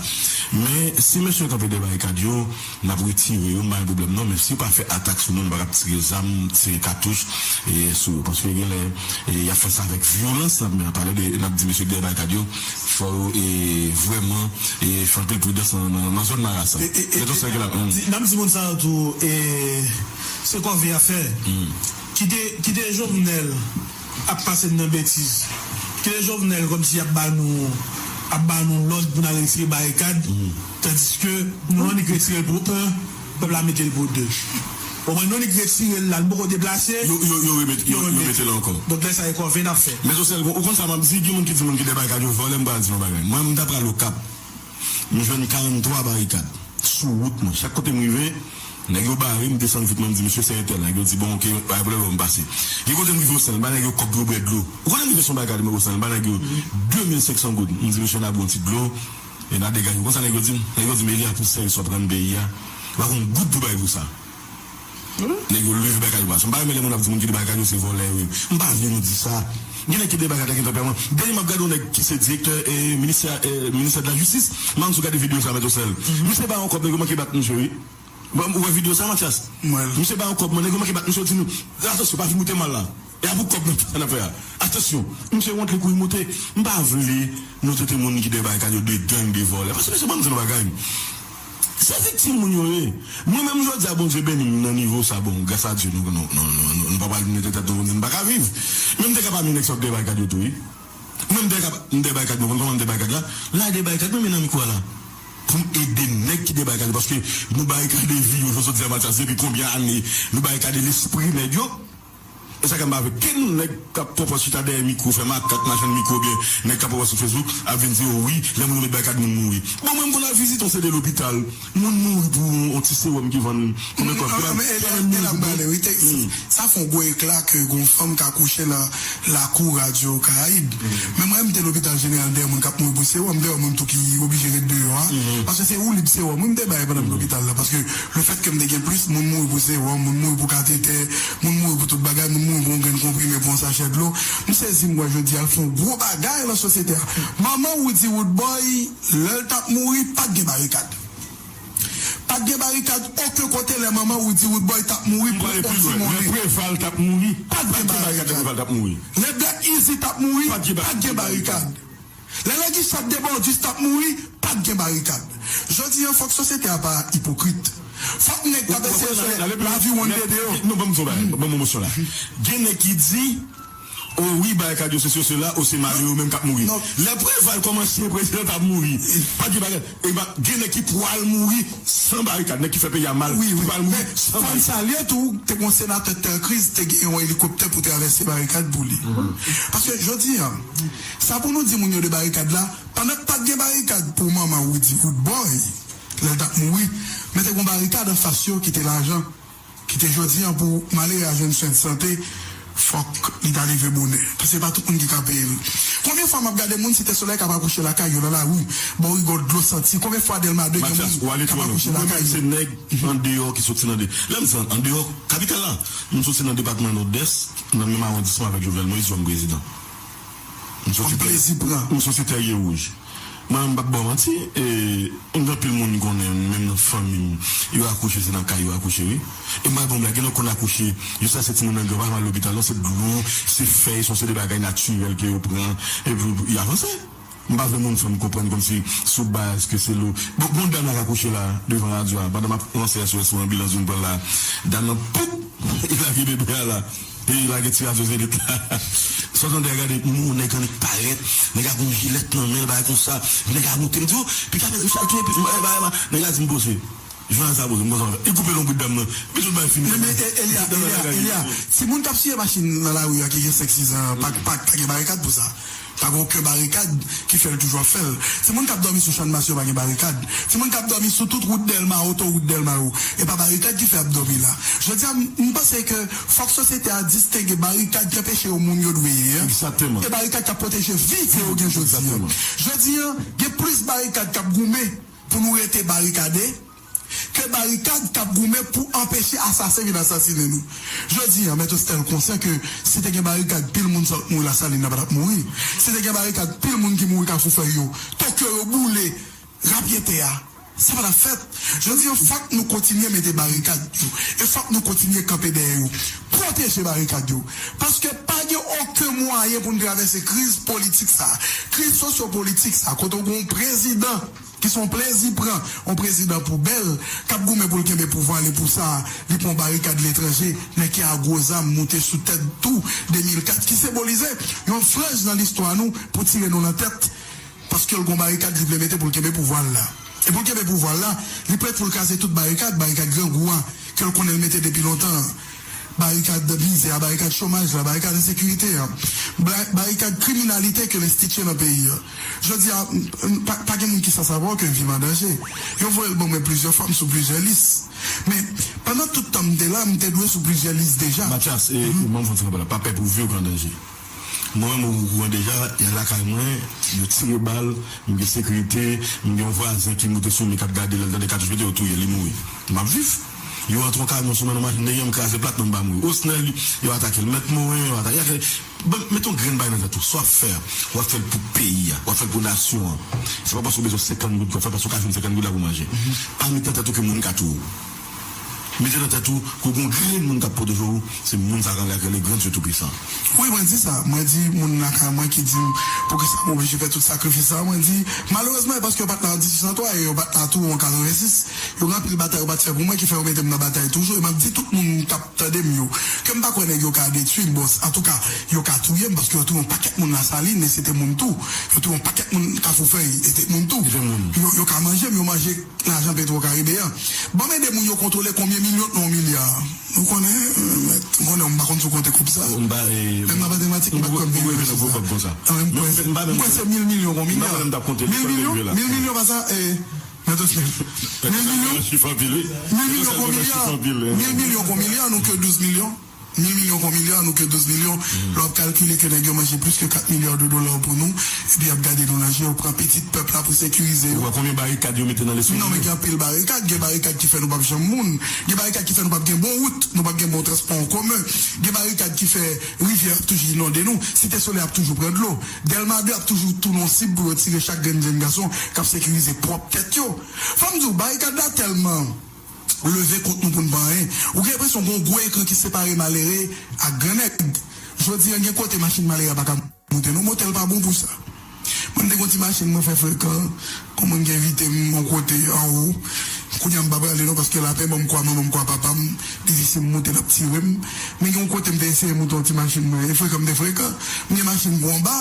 Men, si mesye yo kanpe de barikad yo, n ap retire yo, m pa gen pwoblèm non, men si yo pa fè atak sou nou, nou pa ka ap tire zam, tire katouch, e, sou yo. Paske genlè, e, y ap fè sa avèk vyolans, n ap, n ap pale de, n ap di mesye dèyè barikad yo, fò yo, e, vrèman, e, fè anpil pridans nan, nan, nan zòn Marasa. E, e, e, Mèt Osèl gen la, hmm. Di, n ap di moun sa yo tou, e, se kòve y ap fè. Kite, kite Jovenel ap pase n nan betiz. Kite Jovenel kòmsi ap ba nou, ap ba nou lòd pou n al retire barikad, tandiske nou annik retire l pou en, pèp la mete l pou de. Omwen nou annik retire l la, l poko deplase. Yo, yo, yo remete, yo, yo mete l ankò. Donk lè sa e kòve n ap fè. Men Josèl, ou konn sa m ap di, gen moun ki di moun ki de barikad yo vòlè, m pral di yon bagay. Mwen, m ta pral Okap. M jwenn karanntwa barikad sou wout mwen. Chak kote m rive, nèg yo bare, m desann vit mwen, m di, "Mesye, se entèl." Nèg yo di, "Bon, oke, pa gen pwoblèm, m pase." Gen kote m rive Osen, m ba nèg yo kòb pou yo bwè dlo. Ou konnen m rive sou yon barikad, m Osen, m ba nèg yo de mil senk san goud. M di, "Mesye, n a bwè yon ti dlo, e n a degaje." Ou konn sa nèg yo di m? Nèg yo di m, "Elia, pou sèvis w ap rann peyi a, w pa gon goud pou bay pou sa." Nèg yo leve barikad yo pase. M pa renmen lè moun ap di moun ki de barikad yo se vòlè yo ye. M pa vle nou di sa. Gen nèg ki de barikad la ki gen tanpèman. Dènye m ap gade yon nèg ki se direktè, e, ministè, e, ministè de la jistis. M ann sou gade videyo sa, Mèt Osèl. Misye bay yon kòb, nèg yo manke bat misye, wi. Bon, ou wè videyo sa, Matyas? Misye bay yon kòb, nèg yo manke bat misye, yo di nou, "Atansyon, pa vin moute m al la." E a pou kòb nan fè n ap fè a. Atansyon, misye wont li kouri moute. M pa vle nou trete moun ki de barikad yo de gang, de vòlè. Paske mesye, ban m di nou bagay. Se viktim moun yo ye. Mwen menm jodi a, Bondye beni m nan nivo sa, bon, gras a Dye, nou, nou, nou, nou, nou, nou pa pral mete tèt nou pou n di n pa ka viv. Men m te ka pami nèg sa yo k de barikad yo tou, wi. Mwen m te ka, m de barikad, nou konn kòman m de barikad la? La de barikad, mwen men nan mikwo a la. Pou m ede nèg ki de barikad yo, paske nou barikade vi yo, José di a Matyas, depi konbyen ane nou barikade lespri nèg yo? E sa k ap mave ken nèg k ap pwopòz chita dèyè mikwo, fè makak, machann mikwo, oubyen nèg k ap pwopòz sou Facebook, ap vin di, "O wi, lè moun yo met barikad, moun mouri." Bon, mwen, m konn al vizite yon seri de lopital, moun mouri pou yon ti sewòm ki vann konbyen kòb. Sa fè yon gwo ekla ke gon fanm ka kouche nan lakou Radyo Karayib. Men mwen, m te lopital jeneral dèyè moun k ap mouri pou sewòm, dèyè moun tou ki oblije ret deyò a. Paske se woulib sewòm, wi, m te bay pandan m lopital la. Paske lefètke m te gen plis moun mouri pou sewòm, moun mouri pou katetè, moun mouri pou tout bagay, moun mouri pou yon grenn konprime, pou yon sachè dlo. M sezi m wè jodi a, l fè yon gwo bagay nan sosyete a. Manman Roody Roodboy, lè l t ap mouri, pa t gen barikad. Pa t gen barikad okenn kote lè manman Roody Roodboy t ap mouri pou yon ti monnen. Lè Preval t ap mouri, pa t gen barikad. Lè Black Easy t ap mouri, pa t gen barikad. Lè Lady Chatte Desbordes t ap mouri, pa t gen barikad. Jodi a, fòk sosyete a pa ipokrit. Fòk nèg k ap eseye fè lavi wonn dede yo. Non, ban m di w bagay, ban m emosyon la. Gen nèg ki di, "O wi, barikad yo, sesi yo, sela, o se malere yo menm k ap mouri." Lè Preval kòm ansyen prezidan t ap mouri, pa t gen barikad. E ba, gen nèg ki pral mouri san barikad, nèg ki fè peyi a mal, ki pral mouri san barikad. Fò n salye tou, te gen yon senatè Terre Creuse, te gen yon elikoptè pou travèse barikad pou li. Paske jodi a, sa pou nou di moun yo de barikad la, pandan k pa t gen barikad pou manman Roody Roodboy, lè l t ap mouri, men te gen yon barikad anfas yo ki te lajan. Kite jodi a pou malere a jwenn swen de sante, fòk li ta leve bonè. Paske se pa tout moun ki ka peye l. Konbyen fwa m ap gade moun Site Solèy k ap akouche lakay yo nan lari, bò rigò dlo santi? Konbyen fwa Dèlma de gen moun k ap akouche lakay yo? Mwen menm se nèg andeyò ki soti nan de, lè m di andeyò kapital la, m soti nan depatman Nòdès, nan menm awondisman avèk Jovenel Moïse, kòm prezidan. M soti Tè-, m soti Tèrye Wouj. Mwen, m p ap ba w manti, e, m gen anpil moun m konnen, menm nan fanmi m, yo akouche, se nan kay yo akouche, wi. E m pral ba w blag, gen lè yo konn akouche, yo sa se timoun nan gen pa mal lopital, non, se dlo, se fèy, se yon seri de bagay natirèl ke yo pran, epi y avanse. M pa vle moun fè m konprann kòmsi sou baz ke se lo. Bon, gon dam la k akouche la, devan radyo a, pandan m ap ranse S O S pou anbilans vin pran l la. Dam nan, poup! Li lage bebe a la. Li lage ti radyo Zenith la. Sa w tande a gade, moun, nèg annik parèt, nèg a gon jilèt nan men l, bagay konsa. Nèg a moute, m di, o, piga nèg, misye al touye, pi, bagay la. Nèg la di m poze. Jounalis la poze, m konsa, li koupe lonbrit dam nan. Pi tout bagay fini. Men, men, e, Elia, Elia, Elia, timoun k ap siye machin nan lari a ki gen senk, sis an, pa, pa, pa gen barikad pou sa. Pa gen okenn barikad ki fè l toujou ap fè l. Timoun k ap dòmi sou Channmas yo pa gen barikad. Timoun k ap dòmi sou tout wout Dèlma, otowout Dèlma yo, e pa barikad ki fè y ap dòmi la. Jodi a, m, m panse ke fòk sosyete a distenge barikad ki anpeche yo moun yo dwe ye a, Egzakteman. E barikad k ap pwoteje vi ke yo gen jodi a. Egzakteman. Jodi a, gen plis barikad k ap goumen pou nou rete barikade, ke barikad k ap goumen pou anpeche asasen vin asasinen nou. Jodi a, Mèt Ostèl konsyan ke si te gen barikad, pil moun sa t mouri Lasalin nan pa t ap mouri. Si te gen barikad, pil moun ki mouri Kafou Fèy yo, Tokyo yo boule, rapyete a, sa pa t ap fèt. Jodi a, fòk nou kontinye mete barikad yo. E fòk nou kontinye kanpe dèyè yo. Pwoteje barikad yo. Paske pa gen okenn mwayen pou n travèse kriz politik sa, kriz sosyopolitik sa, kote w gen yon prezidan ki se yon plezi pran yon prezidan poubèl k ap goumen pou l kenbe pouvwa l, e pou sa, li pran barikad letranje, nèg ki a gwo zam moute sou tèt tou de mil kat, ki senbolize yon franj nan listwa nou pou tire nou nan tèt, paske l gon barikad li vle mete pou l kenbe pouvwa l la. E pou l kenbe pouvwa l la, li prèt pou l kraze tout barikad, barikad grangou a, ke l konnen l mete depi lontan an. Barikad mizè a, barikad chomaj la, barikad ensekirite a, ba-, barikad kriminalite ke l enstitye nan peyi a. Jodi a, m, m, pa, pa gen moun ki san savwa ke vi m an danje. Yo voye l ban mwen plizyè fwa, m sou plizyè lis. Men, pandan tout tan m te la, m te dwe sou plizyè lis deja. Mathias, e, mhm, ou ban m fon ti rapèl la, pa pè pou vi w ki an danje. Mwen menm, ou okouran deja, y a lakay mwen, yo tire bal, m gen sekirite, m gen yon vwazen ki moute sou mwen, k ap gade, lè l tande katouch pete, yo touye l, li mouri. M ap viv. Yo antre yon kamyon sou mwen nan machin dèyè m, kraze plat, men m pa mouri. Osnel, yo atake l. Mèt Moren, yo atake, yo atake. Bon, mete yon grenn bagay nan tèt ou. Sa w ap fè a, w ap fè l pou peyi a, w ap fè l pou nasyon an. Se pa paske w bezwen senkant goud ke w fè, paske w ka jwenn senkant goud la pou manje. Pa met nan tèt ou ke moun ka touye w. Mete nan tèt ou ke w gen yon grenn moun k ap pwoteje w, se moun sa a k anlè a k rele Gran Dye Toupisan. Wi, mwen di sa. Mwen di moun lakay mwen ki di m, poukisa m oblije fè tout sakrifis sa a? Mwen di, malerezman, e paske yo pa t la an dizuit san twa e yo pa t la tou an katrevensis. Yo gen anpil batay yo pa t fè pou mwen ki fè yo mete m nan batay toujou. E m ap di tout moun k ap tande m yo, ke m pa kwè nèg yo ka detwi m. Bon, antouka, yo ka touye m paske yo touye yon pakèt moun Lasalin e se te moun tou. Yo touye yon pakèt moun Kafou Fèy e se te moun tou. Yo, yo ka manje m, yo manje lajan Petro Karibe an. Ban m ede moun yo kontwole konbyen milyon nan yon milya. Nou konnen, euh, mèt, nou konnen, m pa konn si w konte kòb sa. M pa, eh, menm nan matematik, m pa t konn milyon nan gwo kòb konsa. Ah, men m kwè, m kwè se mil milyon kon milya. Mil milyon? Mil milyon pa sa, eh, mèt Osnel. Mil milyon? Chif anpil, wi. Mil milyon kon milya. Mil milyon kon milya, nou ke douz milyon. Mil milyon kon milya, nou ke douz milyon. Lè w ap kalkile ke nèg yo manje plis ke kat milya de dola pou nou, epi y ap gade nou nan je, yo pran pitit pèp la pou sekirize yo. Ou wè konbyen barikad yo mete nan lespri nou? Non, men gen anpil barikad. Gen barikad ki fè nou p ap janm moun. Gen barikad ki fè nou p ap gen bon wout, nou p ap gen bon transpò an komen. Gen barikad ki fè rivyè ap toujou inonde nou. Site Solèy ap toujou pran dlo. Dèlma de ap toujou tounen yon sib pou yo tire chak grenn jèn gason k ap sekirize pwòp tèt yo. Fò m di w, barikad la tèlman leve kont nou pou n pa anyen. Ou gen enpresyon gen yon gwo ekran ki separe malere ak grannèg. Jodi a, gen kote machin malere a pa ka moute non, motè l pa bon pou sa. Mwen, m te gen yon ti machin, mwen fè frekan, yon moun ki envite m yon kote anwo. Kounye a, m pa prale non, paske lapè ban m kwa manman m, kwa papa m, li di si m moute, l ap tire m. Men gen yon kote m te eseye moute yon ti machin mwen, e frekan m te frekan. M gen machin pou anba.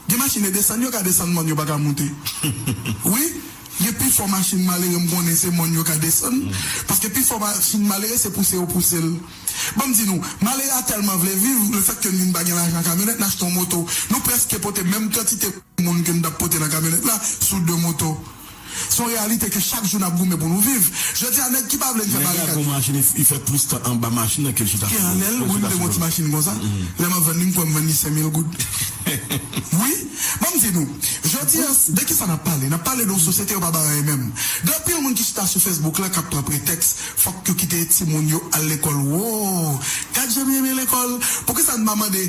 Gen machin e desann yo ka desann, mòn yo pa ka moute. Wi, gen pifò machin malere m konnen se mòn yo ka desann. Paske pifò machin malere se pouse yo pouse l. Ban m di nou, malere a tèlman vle viv, lefètke nou pa gen lajan kamyonèt, n achte yon moto. Nou prèske pote menm kantite moun ke n t ap pote nan kamyonèt la sou de moto. Se yon reyalite ke chak jou n ap goumen pou nou viv. Jodi a, nèg ki pa vle n fè barikad. Nèg la gon machin, li, li fè plis tan anba machin nan ke l chita sou. Ki anlè l, wi, m te gon ti machin konsa. Lè m ap vann li, m kwè m vann li senk mil goud. Wi, ban m di nou, jodi a, de ki sa n ap pale? N ap pale de yon sosyete yo pa bay anyen menm. Gen anpil moun ki chita sou Facebook la k ap pran pretèks, fòk yo kite timoun yo al lekòl. Wo, gad jan m renmen lekòl. Poukisa n pa mande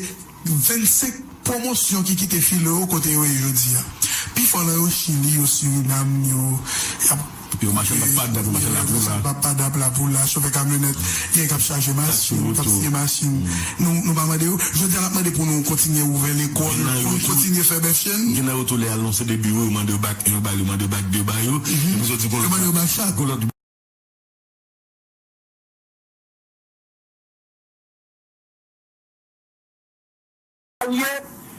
vennsenk pwomosyon ki kite file yo kote yo ye jodi a? Pi Fò lan yo Chili, yo Sirinam, yo y ap Yo machann pap padap, yo machann lapoula. Pap padap, lapoula, chofè kamyonèt, gen k ap chaje machin, k ap siye machin. Nou, nou pa mande yo. Jodi a, n ap mande pou nou kontinye ouvè lekòl, pou nou kontinye fè bèf chenn. Gen nan yo tou lè al nan se de biwo, yo mande yo bak en, yo ba yo, yo mande yo bak de ba yo. Epi soti gon lòt. Yo mande yo bak chak. Gon lòt. Ye,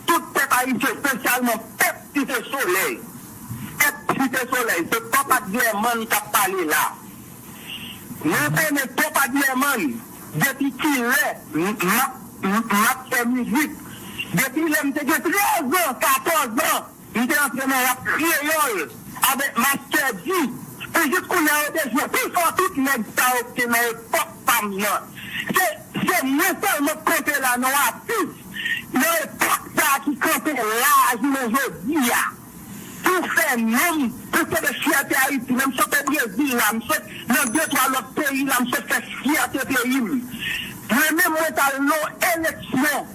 tout pèp ayisyen, espesyalman pèp Site Solèy. Pèp Site Solèy, se Pòp Adlèmann k ap pale la. Mwen konnen Pòp Adlèmann, depi kilè m, m ap, m, m ap fè mizik. Depi lè m te gen trèz an, katòz an, m te antre nan rap kreyòl avèk Master D. Pou jis kounye a, yo te jwe pi fò tout nèg sa yo ki te nan epòk pa m nan. Se, se mwen sèlman k kanpe la, non, atis nan epòk sa a ki kanpe la a jounen jodi a. Pou fè non m, pou kenbe fyète Ayiti, men m sot Brezil la, m sot nan de twa lòt peyi la, m sot fè fyète peyi m. Mwen menm, mwen t al nan eleksyon.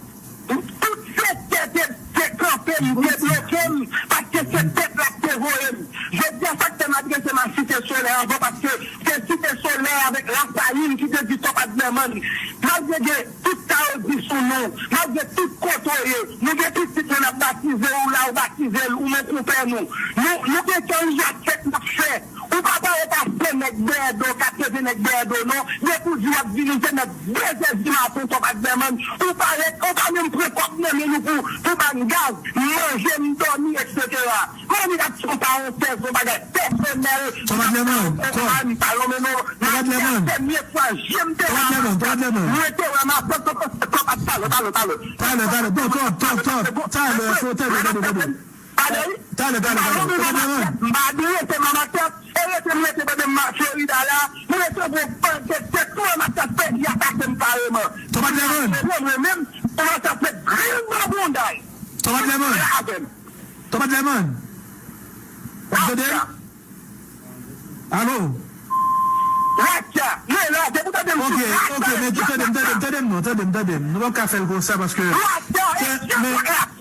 Tout sektè te, te kanpe m, te bloke m, paske se pèp la k te voye m. Jodi a, sa k fè m adrese m a Site Solèy ankò, paske se Site Solèy avèk Lasalin ki te di Pòp Adlèmann, malgre gen tout sa yo di sou nou, malgre tout kote w ye, nou gen pitit nou n ap batize, ou la ou batize l, ou men konpè nou. Nou, nou gen kè yon jakèt n ap fè. Ou pa parèt a se nèg dèyè do, katrevyen nèg dèyè do, non. Depi w di w ap vini, se nèt de zè di maten, Pòp Adlèmann. Ou parèt, ou pa menm pran kòb nan men nou pou, pou ba n gaz, manje, m dòmi, etsetera. Mwen vin ap fè yon parantèz, yon bagay pèsonèl. Pòp Adlèmann, m pa lonmen non. Pòp Adlèmann. Premye fwa je m te wè Pòp Adlèmann, Pòp Adlèmann. Mwen te wè Master, Pòp Adlèmann, talè, talè, talè. Talè, talè, bon, talè, talè, talè, talè, talè. Talè, wi. Talè, talè, talè. Pòp Adlèmann. M pa adrese Master, e rete m rete pandan m Florida la, m resevwa yon pakèt tèt tou Master pèdi atake m kareman. Pòp Adlèmann. Mwen menm, Master fè gril nan bounda l. Pòp Adlèmann. Pòp Adlèmann. W ap tande m? Alo? Racha, mwen la, depi w tande m sou racha. Ok, ok, men tande m, tande m, tande m non, tande m, tande m. Nou p ap ka fè l konsa paske. Racha, e dyab la,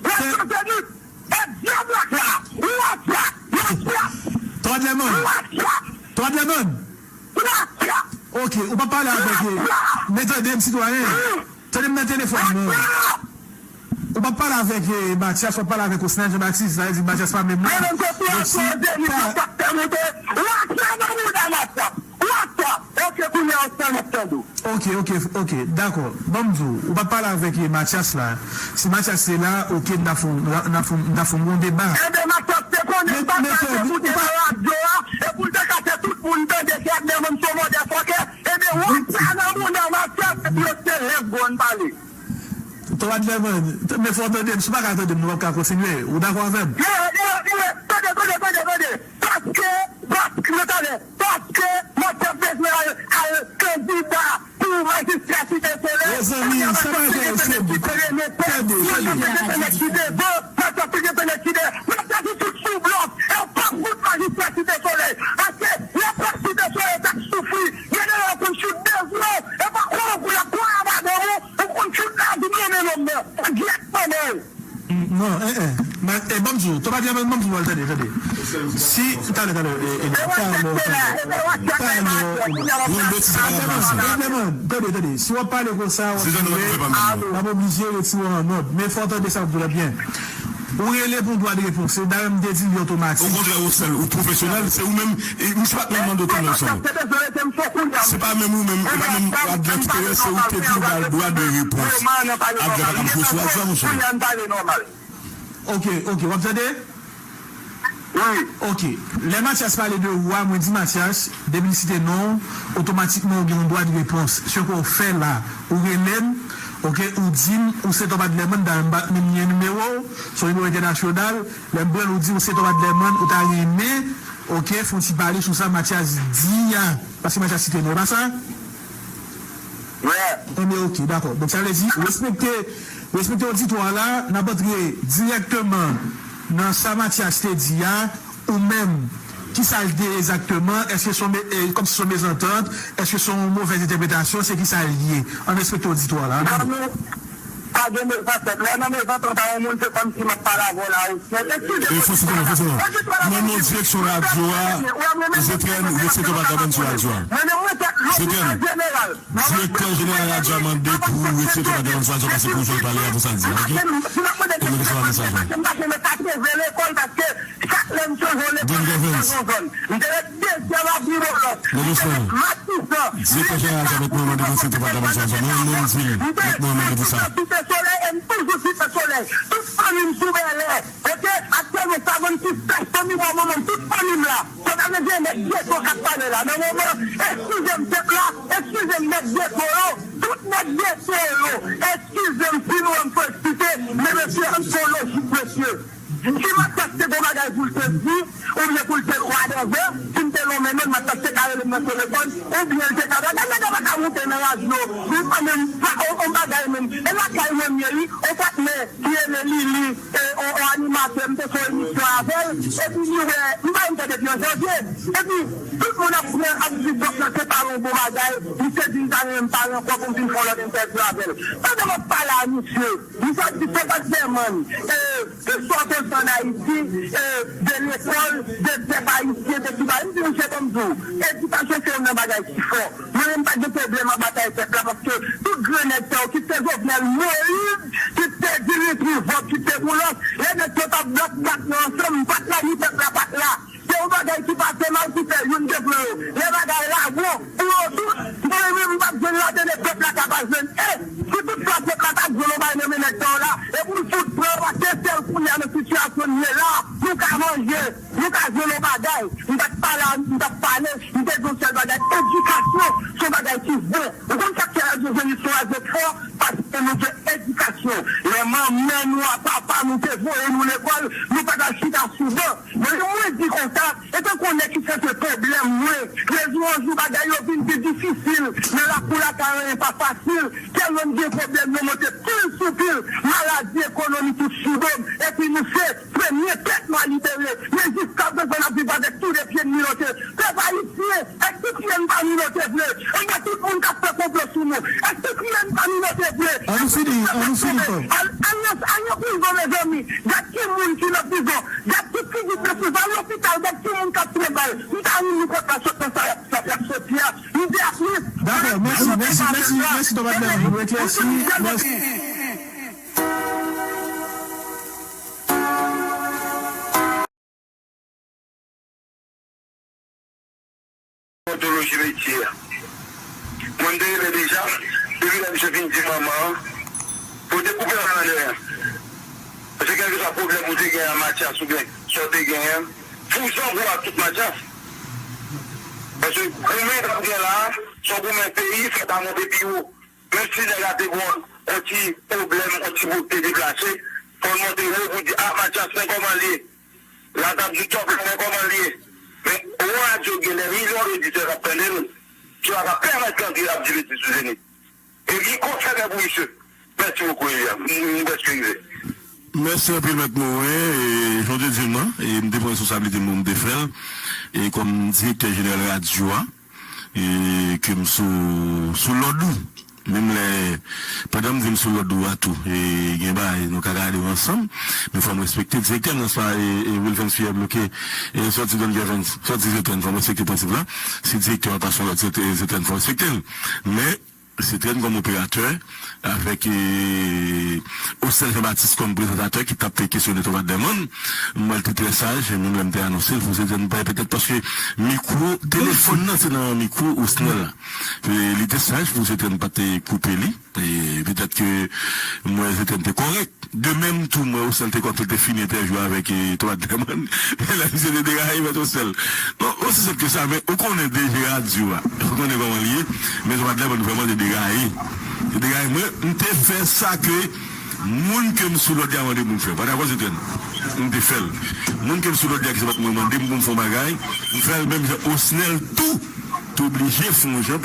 racha se nou, e dyab la, racha, racha. Pòp Adlèmann. Racha. Pòp Adlèmann. Racha. Ok, ou p ap pale avèk, men tande m, sitwayen. Tande m nan telefòn mwen. Ou p ap pale avèk, eh, Mathias, w ap pale avèk Osnel Jean Baptiste, sa vle di Mathias pa menm non. Mwen menm se pou an koze li pou fòk fè moute. Wata nan mouda Mathias. Wata. Ok, kounye a Osnel m ap tande w. Ok, ok, ok, dakò. Ban m di w, ou p ap pale avèk, eh, Mathias la. Si Mathias te la, ok, n ta fè, n ta fè, n ta fè yon bon deba. Enben, Mathias te konnen m pa ka te moute nan radyo a, e pou l te ka fè tout moun tande se ak de moun son modè fòkè. Ebyen, wata nan mouda Mathias epi yo se lèv gwo n pale. Pòp Adlèmann, men fò w tande m, si w pa ka tande m, nou p ap ka kontinye. Ou dakò avè m? Yo, yo, yo, tande, tande, tande, tande. Paske, paske, nou tande, paske Mathias bezwen al, al kandida pou majistra Site Solèy. Mezanmi, sa bagay yo sèryè. Tande, tande. Mathias te gen pale ki devan, Mathias te gen pale ki dèyè. Mathias di tout sou blòf. E w p ap fout majistra Site Solèy. Paske lè pèp Site Solèy t ap soufri, gen de lè yo konn choute devan w. E pa konnen pou y ap pran madanm ou, ou konn choute la, vin renmen nonm nan. Sa gyèt manman w. Non, eh, eh. Men, eh, ban m di w, Pòp Adlèmann, ban m di w, tande, tande. Si, talè, talè, eh, eh, talè, talè, talè. Pòp Adlèmann, tande, tande. Si w ap pale konsa, w ap oblije retire w an nòd. Men fò w tande sa m ap di w la byen. Ou rele pou dwa de repons. Se dayè m te di li otomatik. Okontrè, Osnel, ou pwofesyonèl, se ou menm, e, misye pa t menm mande w tou non, Osnel. Se pa menm ou menm, e pa menm Adler ki te rele, se ou ki te di l ba l dwa de repons. Adler pa t ap jwe sou Adler, monchè. Ok, ok, w ap tande? Wi. Ok. Lè Mathias pale de ou a, mwen di Mathias, depi l site non w, otomatikman ou gen yon dwa de repons. Se ke w fè la, ou rele m, ok, ou di m, ou se Pòp Adler, mwen, dayè m pa menm gen nimewo w, se yon nimewo entènasyonal, lè m pran l, ou di m se Pòp Adler, mwen, ou ta renmen, ok, fè yon ti pale sou sa Mathias di a, paske Mathias site non w, e pa sa? Wi. Enben, ok, dakò. Donk, sa vle di, respekte, respekte oditwa a la, n ap antre dirèkteman nan sa Mathias te di a, ou menm, kisa l te ye egzakteman? Èske se yon me-, e, kòmsi se yon mezantant? Èske se yon movèz entèpretasyon? Se kisa l ye? Ann respekte oditwa a la. Ann tande. Pa gen mezantant. Lè nan mezantant a yon moun, se kòmsi m ap pale avè w la, ou sèt. Eskize m. Fò sitwayen, fò sitwayen. Nan non direksyon radyo a, Zetren, retire Tonton Pat Labann sou radyo a. Zetren, direktè jeneral radyo a mande pou retire Tonton Pat Labann sou radyo a, paske pou jwenn pale a, pou sa l di, oke? Ou mete sou mesaj la. Chak lè m chanje yon lekòl, m chanje yon zòn. M te ret dezyèm Abri Bòlòs. M te ret Matisan. Direktè jeneral sa, mèt mwen mande pou fè tou pa gaman sa, sa. Mwen menm di l, mèt mwen mande pou sa. Site Solèy, e m toujou Site Solèy. Tout fanmi m sou Bèlè. Oke? Aktyèlman, Savann Kistach, fanmi bò manman m, tout fanmi m la. Sa ta vle di, e nèg geto k ap pale la. Nan moman, eskize m, pèp la, eskize m, nèg geto yo, tout nèg geto yo, eskize m si nou wè m fò eksplike, men mesye, ann fè yon lojik, mesye. Si Matyas te gen bagay pou l te di, oubyen pou l te whatever, si m te lonmen non l, Matyas te ka rele m nan telefòn, oubyen l te ka, gade nèg la pa ka moute nan radyo, li pa menm, pa on, on bagay menm, e lakay mwen m ye wi, on patnè ki rele Lili, e, on, on animatè, m te fè yon emisyon avè l, epi li wè, m pa menm tande depi an janvye, epi tout moun ap pran, ap di Dòk lan se pa yon bon bagay, misye di m ta renmen m pale ankò pou m vin fè yon lòt entèvyou avè l. Pandan m ap pale a misye, misye ap di Tonton Pat Labann, e, Istwa konsa ann Ayiti, e, de lekòl, de pèp ayisyen, de Kiba. M di, mesye, ban m di w, edikasyon se youn nan bagay ki fò. Mwen menm, m pa gen pwoblèm a batay pèp la, paske tout grenèg sa yo, kit se Jovenel Moïse, kit se Dimitri Vorbe, kit se Boulos, lè nèg yo t ap blòk kat yo ansanm, m pa t la, ni pèp la pa t la. Se yon bagay ki pase mal ki fè youn te pran yo. Lè bagay la bon, pou yo tout, mwen menm, m p ap jwenn ladan e pèp la ka pa jwenn. E, si tout fwa pèp la ta jwenn yon bagay nan men nèg sa yo la, e pou l fout pran yo, paske sèl kounye a nan sitiyasyon n ye la, nou ka manje, nou ka jwenn yon bagay. M t ap pale, m t ap pale, m te di yon sèl bagay, edikasyon, se yon bagay ki bon. Ou konn sa k fè radyo Zenith se yon radyo k fò? Paske nou gen edikasyon. Lè manman nou ak papa nou te voye nou lekòl, nou pa t al chita sou ban. Men mwen di konsa, etankou nèg ki se pwoblèm mwen, de jou an jou bagay yo vin pi difisil, nan lakou lakay anyen pa fasil, tèlman n gen pwoblèm yo monte pil sou pil, maladi, ekonomi tout sou do m, epi nou se premye pèp nwa libere, men jiskaprezan n ap viv avèk tou de pye n milote. Pèp ayisyen, èske kriye n pa milote vre? Anben tout moun k ap fè konplo sou nou, èske kriye n pa milote vre? Ann fini, ann fini, frè. Al, al nan, al nan prizon, mezanmi. Gad ki moun ki nan prizon. Gad tout figi prizon. Al lopital, gad ki moun k ap pran bal. M ta ri nou konn pa sot nan sa y ap, sa y ap soti a. M di a plis. Dakò, mèsi, mèsi, mèsi, mèsi, Tonton Pat Labann, pou eklèsi, mèsi. Ontoloji metye a. Mwen, m te rele deja, depi lè misye fin di manman an, pou te koupe l anndan an. Paske kèlkeswa pwoblèm ou te gen ak Matyas oubyen sa w te genyen, fouzon pou w ak tout Matyas. Paske goumen k ap gen la a, se yon goumen peyi, fò ta monte pi wo. Menm si nèg la te gon yon ti pwoblèm, yon ti bout te deplase, fò l monte wo pou di, a, Matyas, men kòman l ye? La t ap di Top la, men kòman l ye? Men, yon radyo gen dè milyon oditè k ap tande l, ki pa ka pèmèt l antre ap di betiz sou Zenith. E li konsène pou misye. Mèsi bokou, William. M, m prèske rive. Mèsi anpil, Mèt Morin. E, jan w te di m nan, e, m te pran responsablite m pou m te fè l. E, kòm direktè jeneral radyo a, e ke m sou, sou lòd ou. Menm lè, pandan m di m sou lòd ou a tou, e gen bagay nou ka gade yo ansanm, men fò m respekte direktè m nan sa, e, e Wilfens Pierre bloke, e sòti Don Gervens, sòti Zetren, fò m respekte prensip la. Si direktè a pa sou lòd Zetren, fò m respekte l. Men, Zetren kòm operatè, avèk, e, Osnel Jean Baptiste kòm prezantatè ki t ap kesyone Tonton Pat Labann, m wè l te trè saj, menm lè m te anonse l pou Zetren, petèt paske mikwo, telefòn nan se nan mikwo Osnel la. E, li te saj pou Zetren pa te koupe li. E, petèt ke m wè Zetren te kòrèk. De menm tou, m wè Osnel te kòrèk, te fini entèvyou avèk, e, Tonton Pat Labann. Men la, misye te deraye, Mèt Osnel. Non, osi senp ke sa, men ou konnen D G radyo a. Ou konnen kòman l ye. Men Tonton Pat Labann vrèman te deraye. Te deraye. Mwen, m te fè sa ke moun ke m sou lòd li a mande pou m fè. Pa dakò, Zetren? M te fè l. Moun ke m sou lòd li a ki se pa t mwen mande m pou m fè yon bagay, m fè l menm jan Osnel tou. Te oblije fè yon jan pou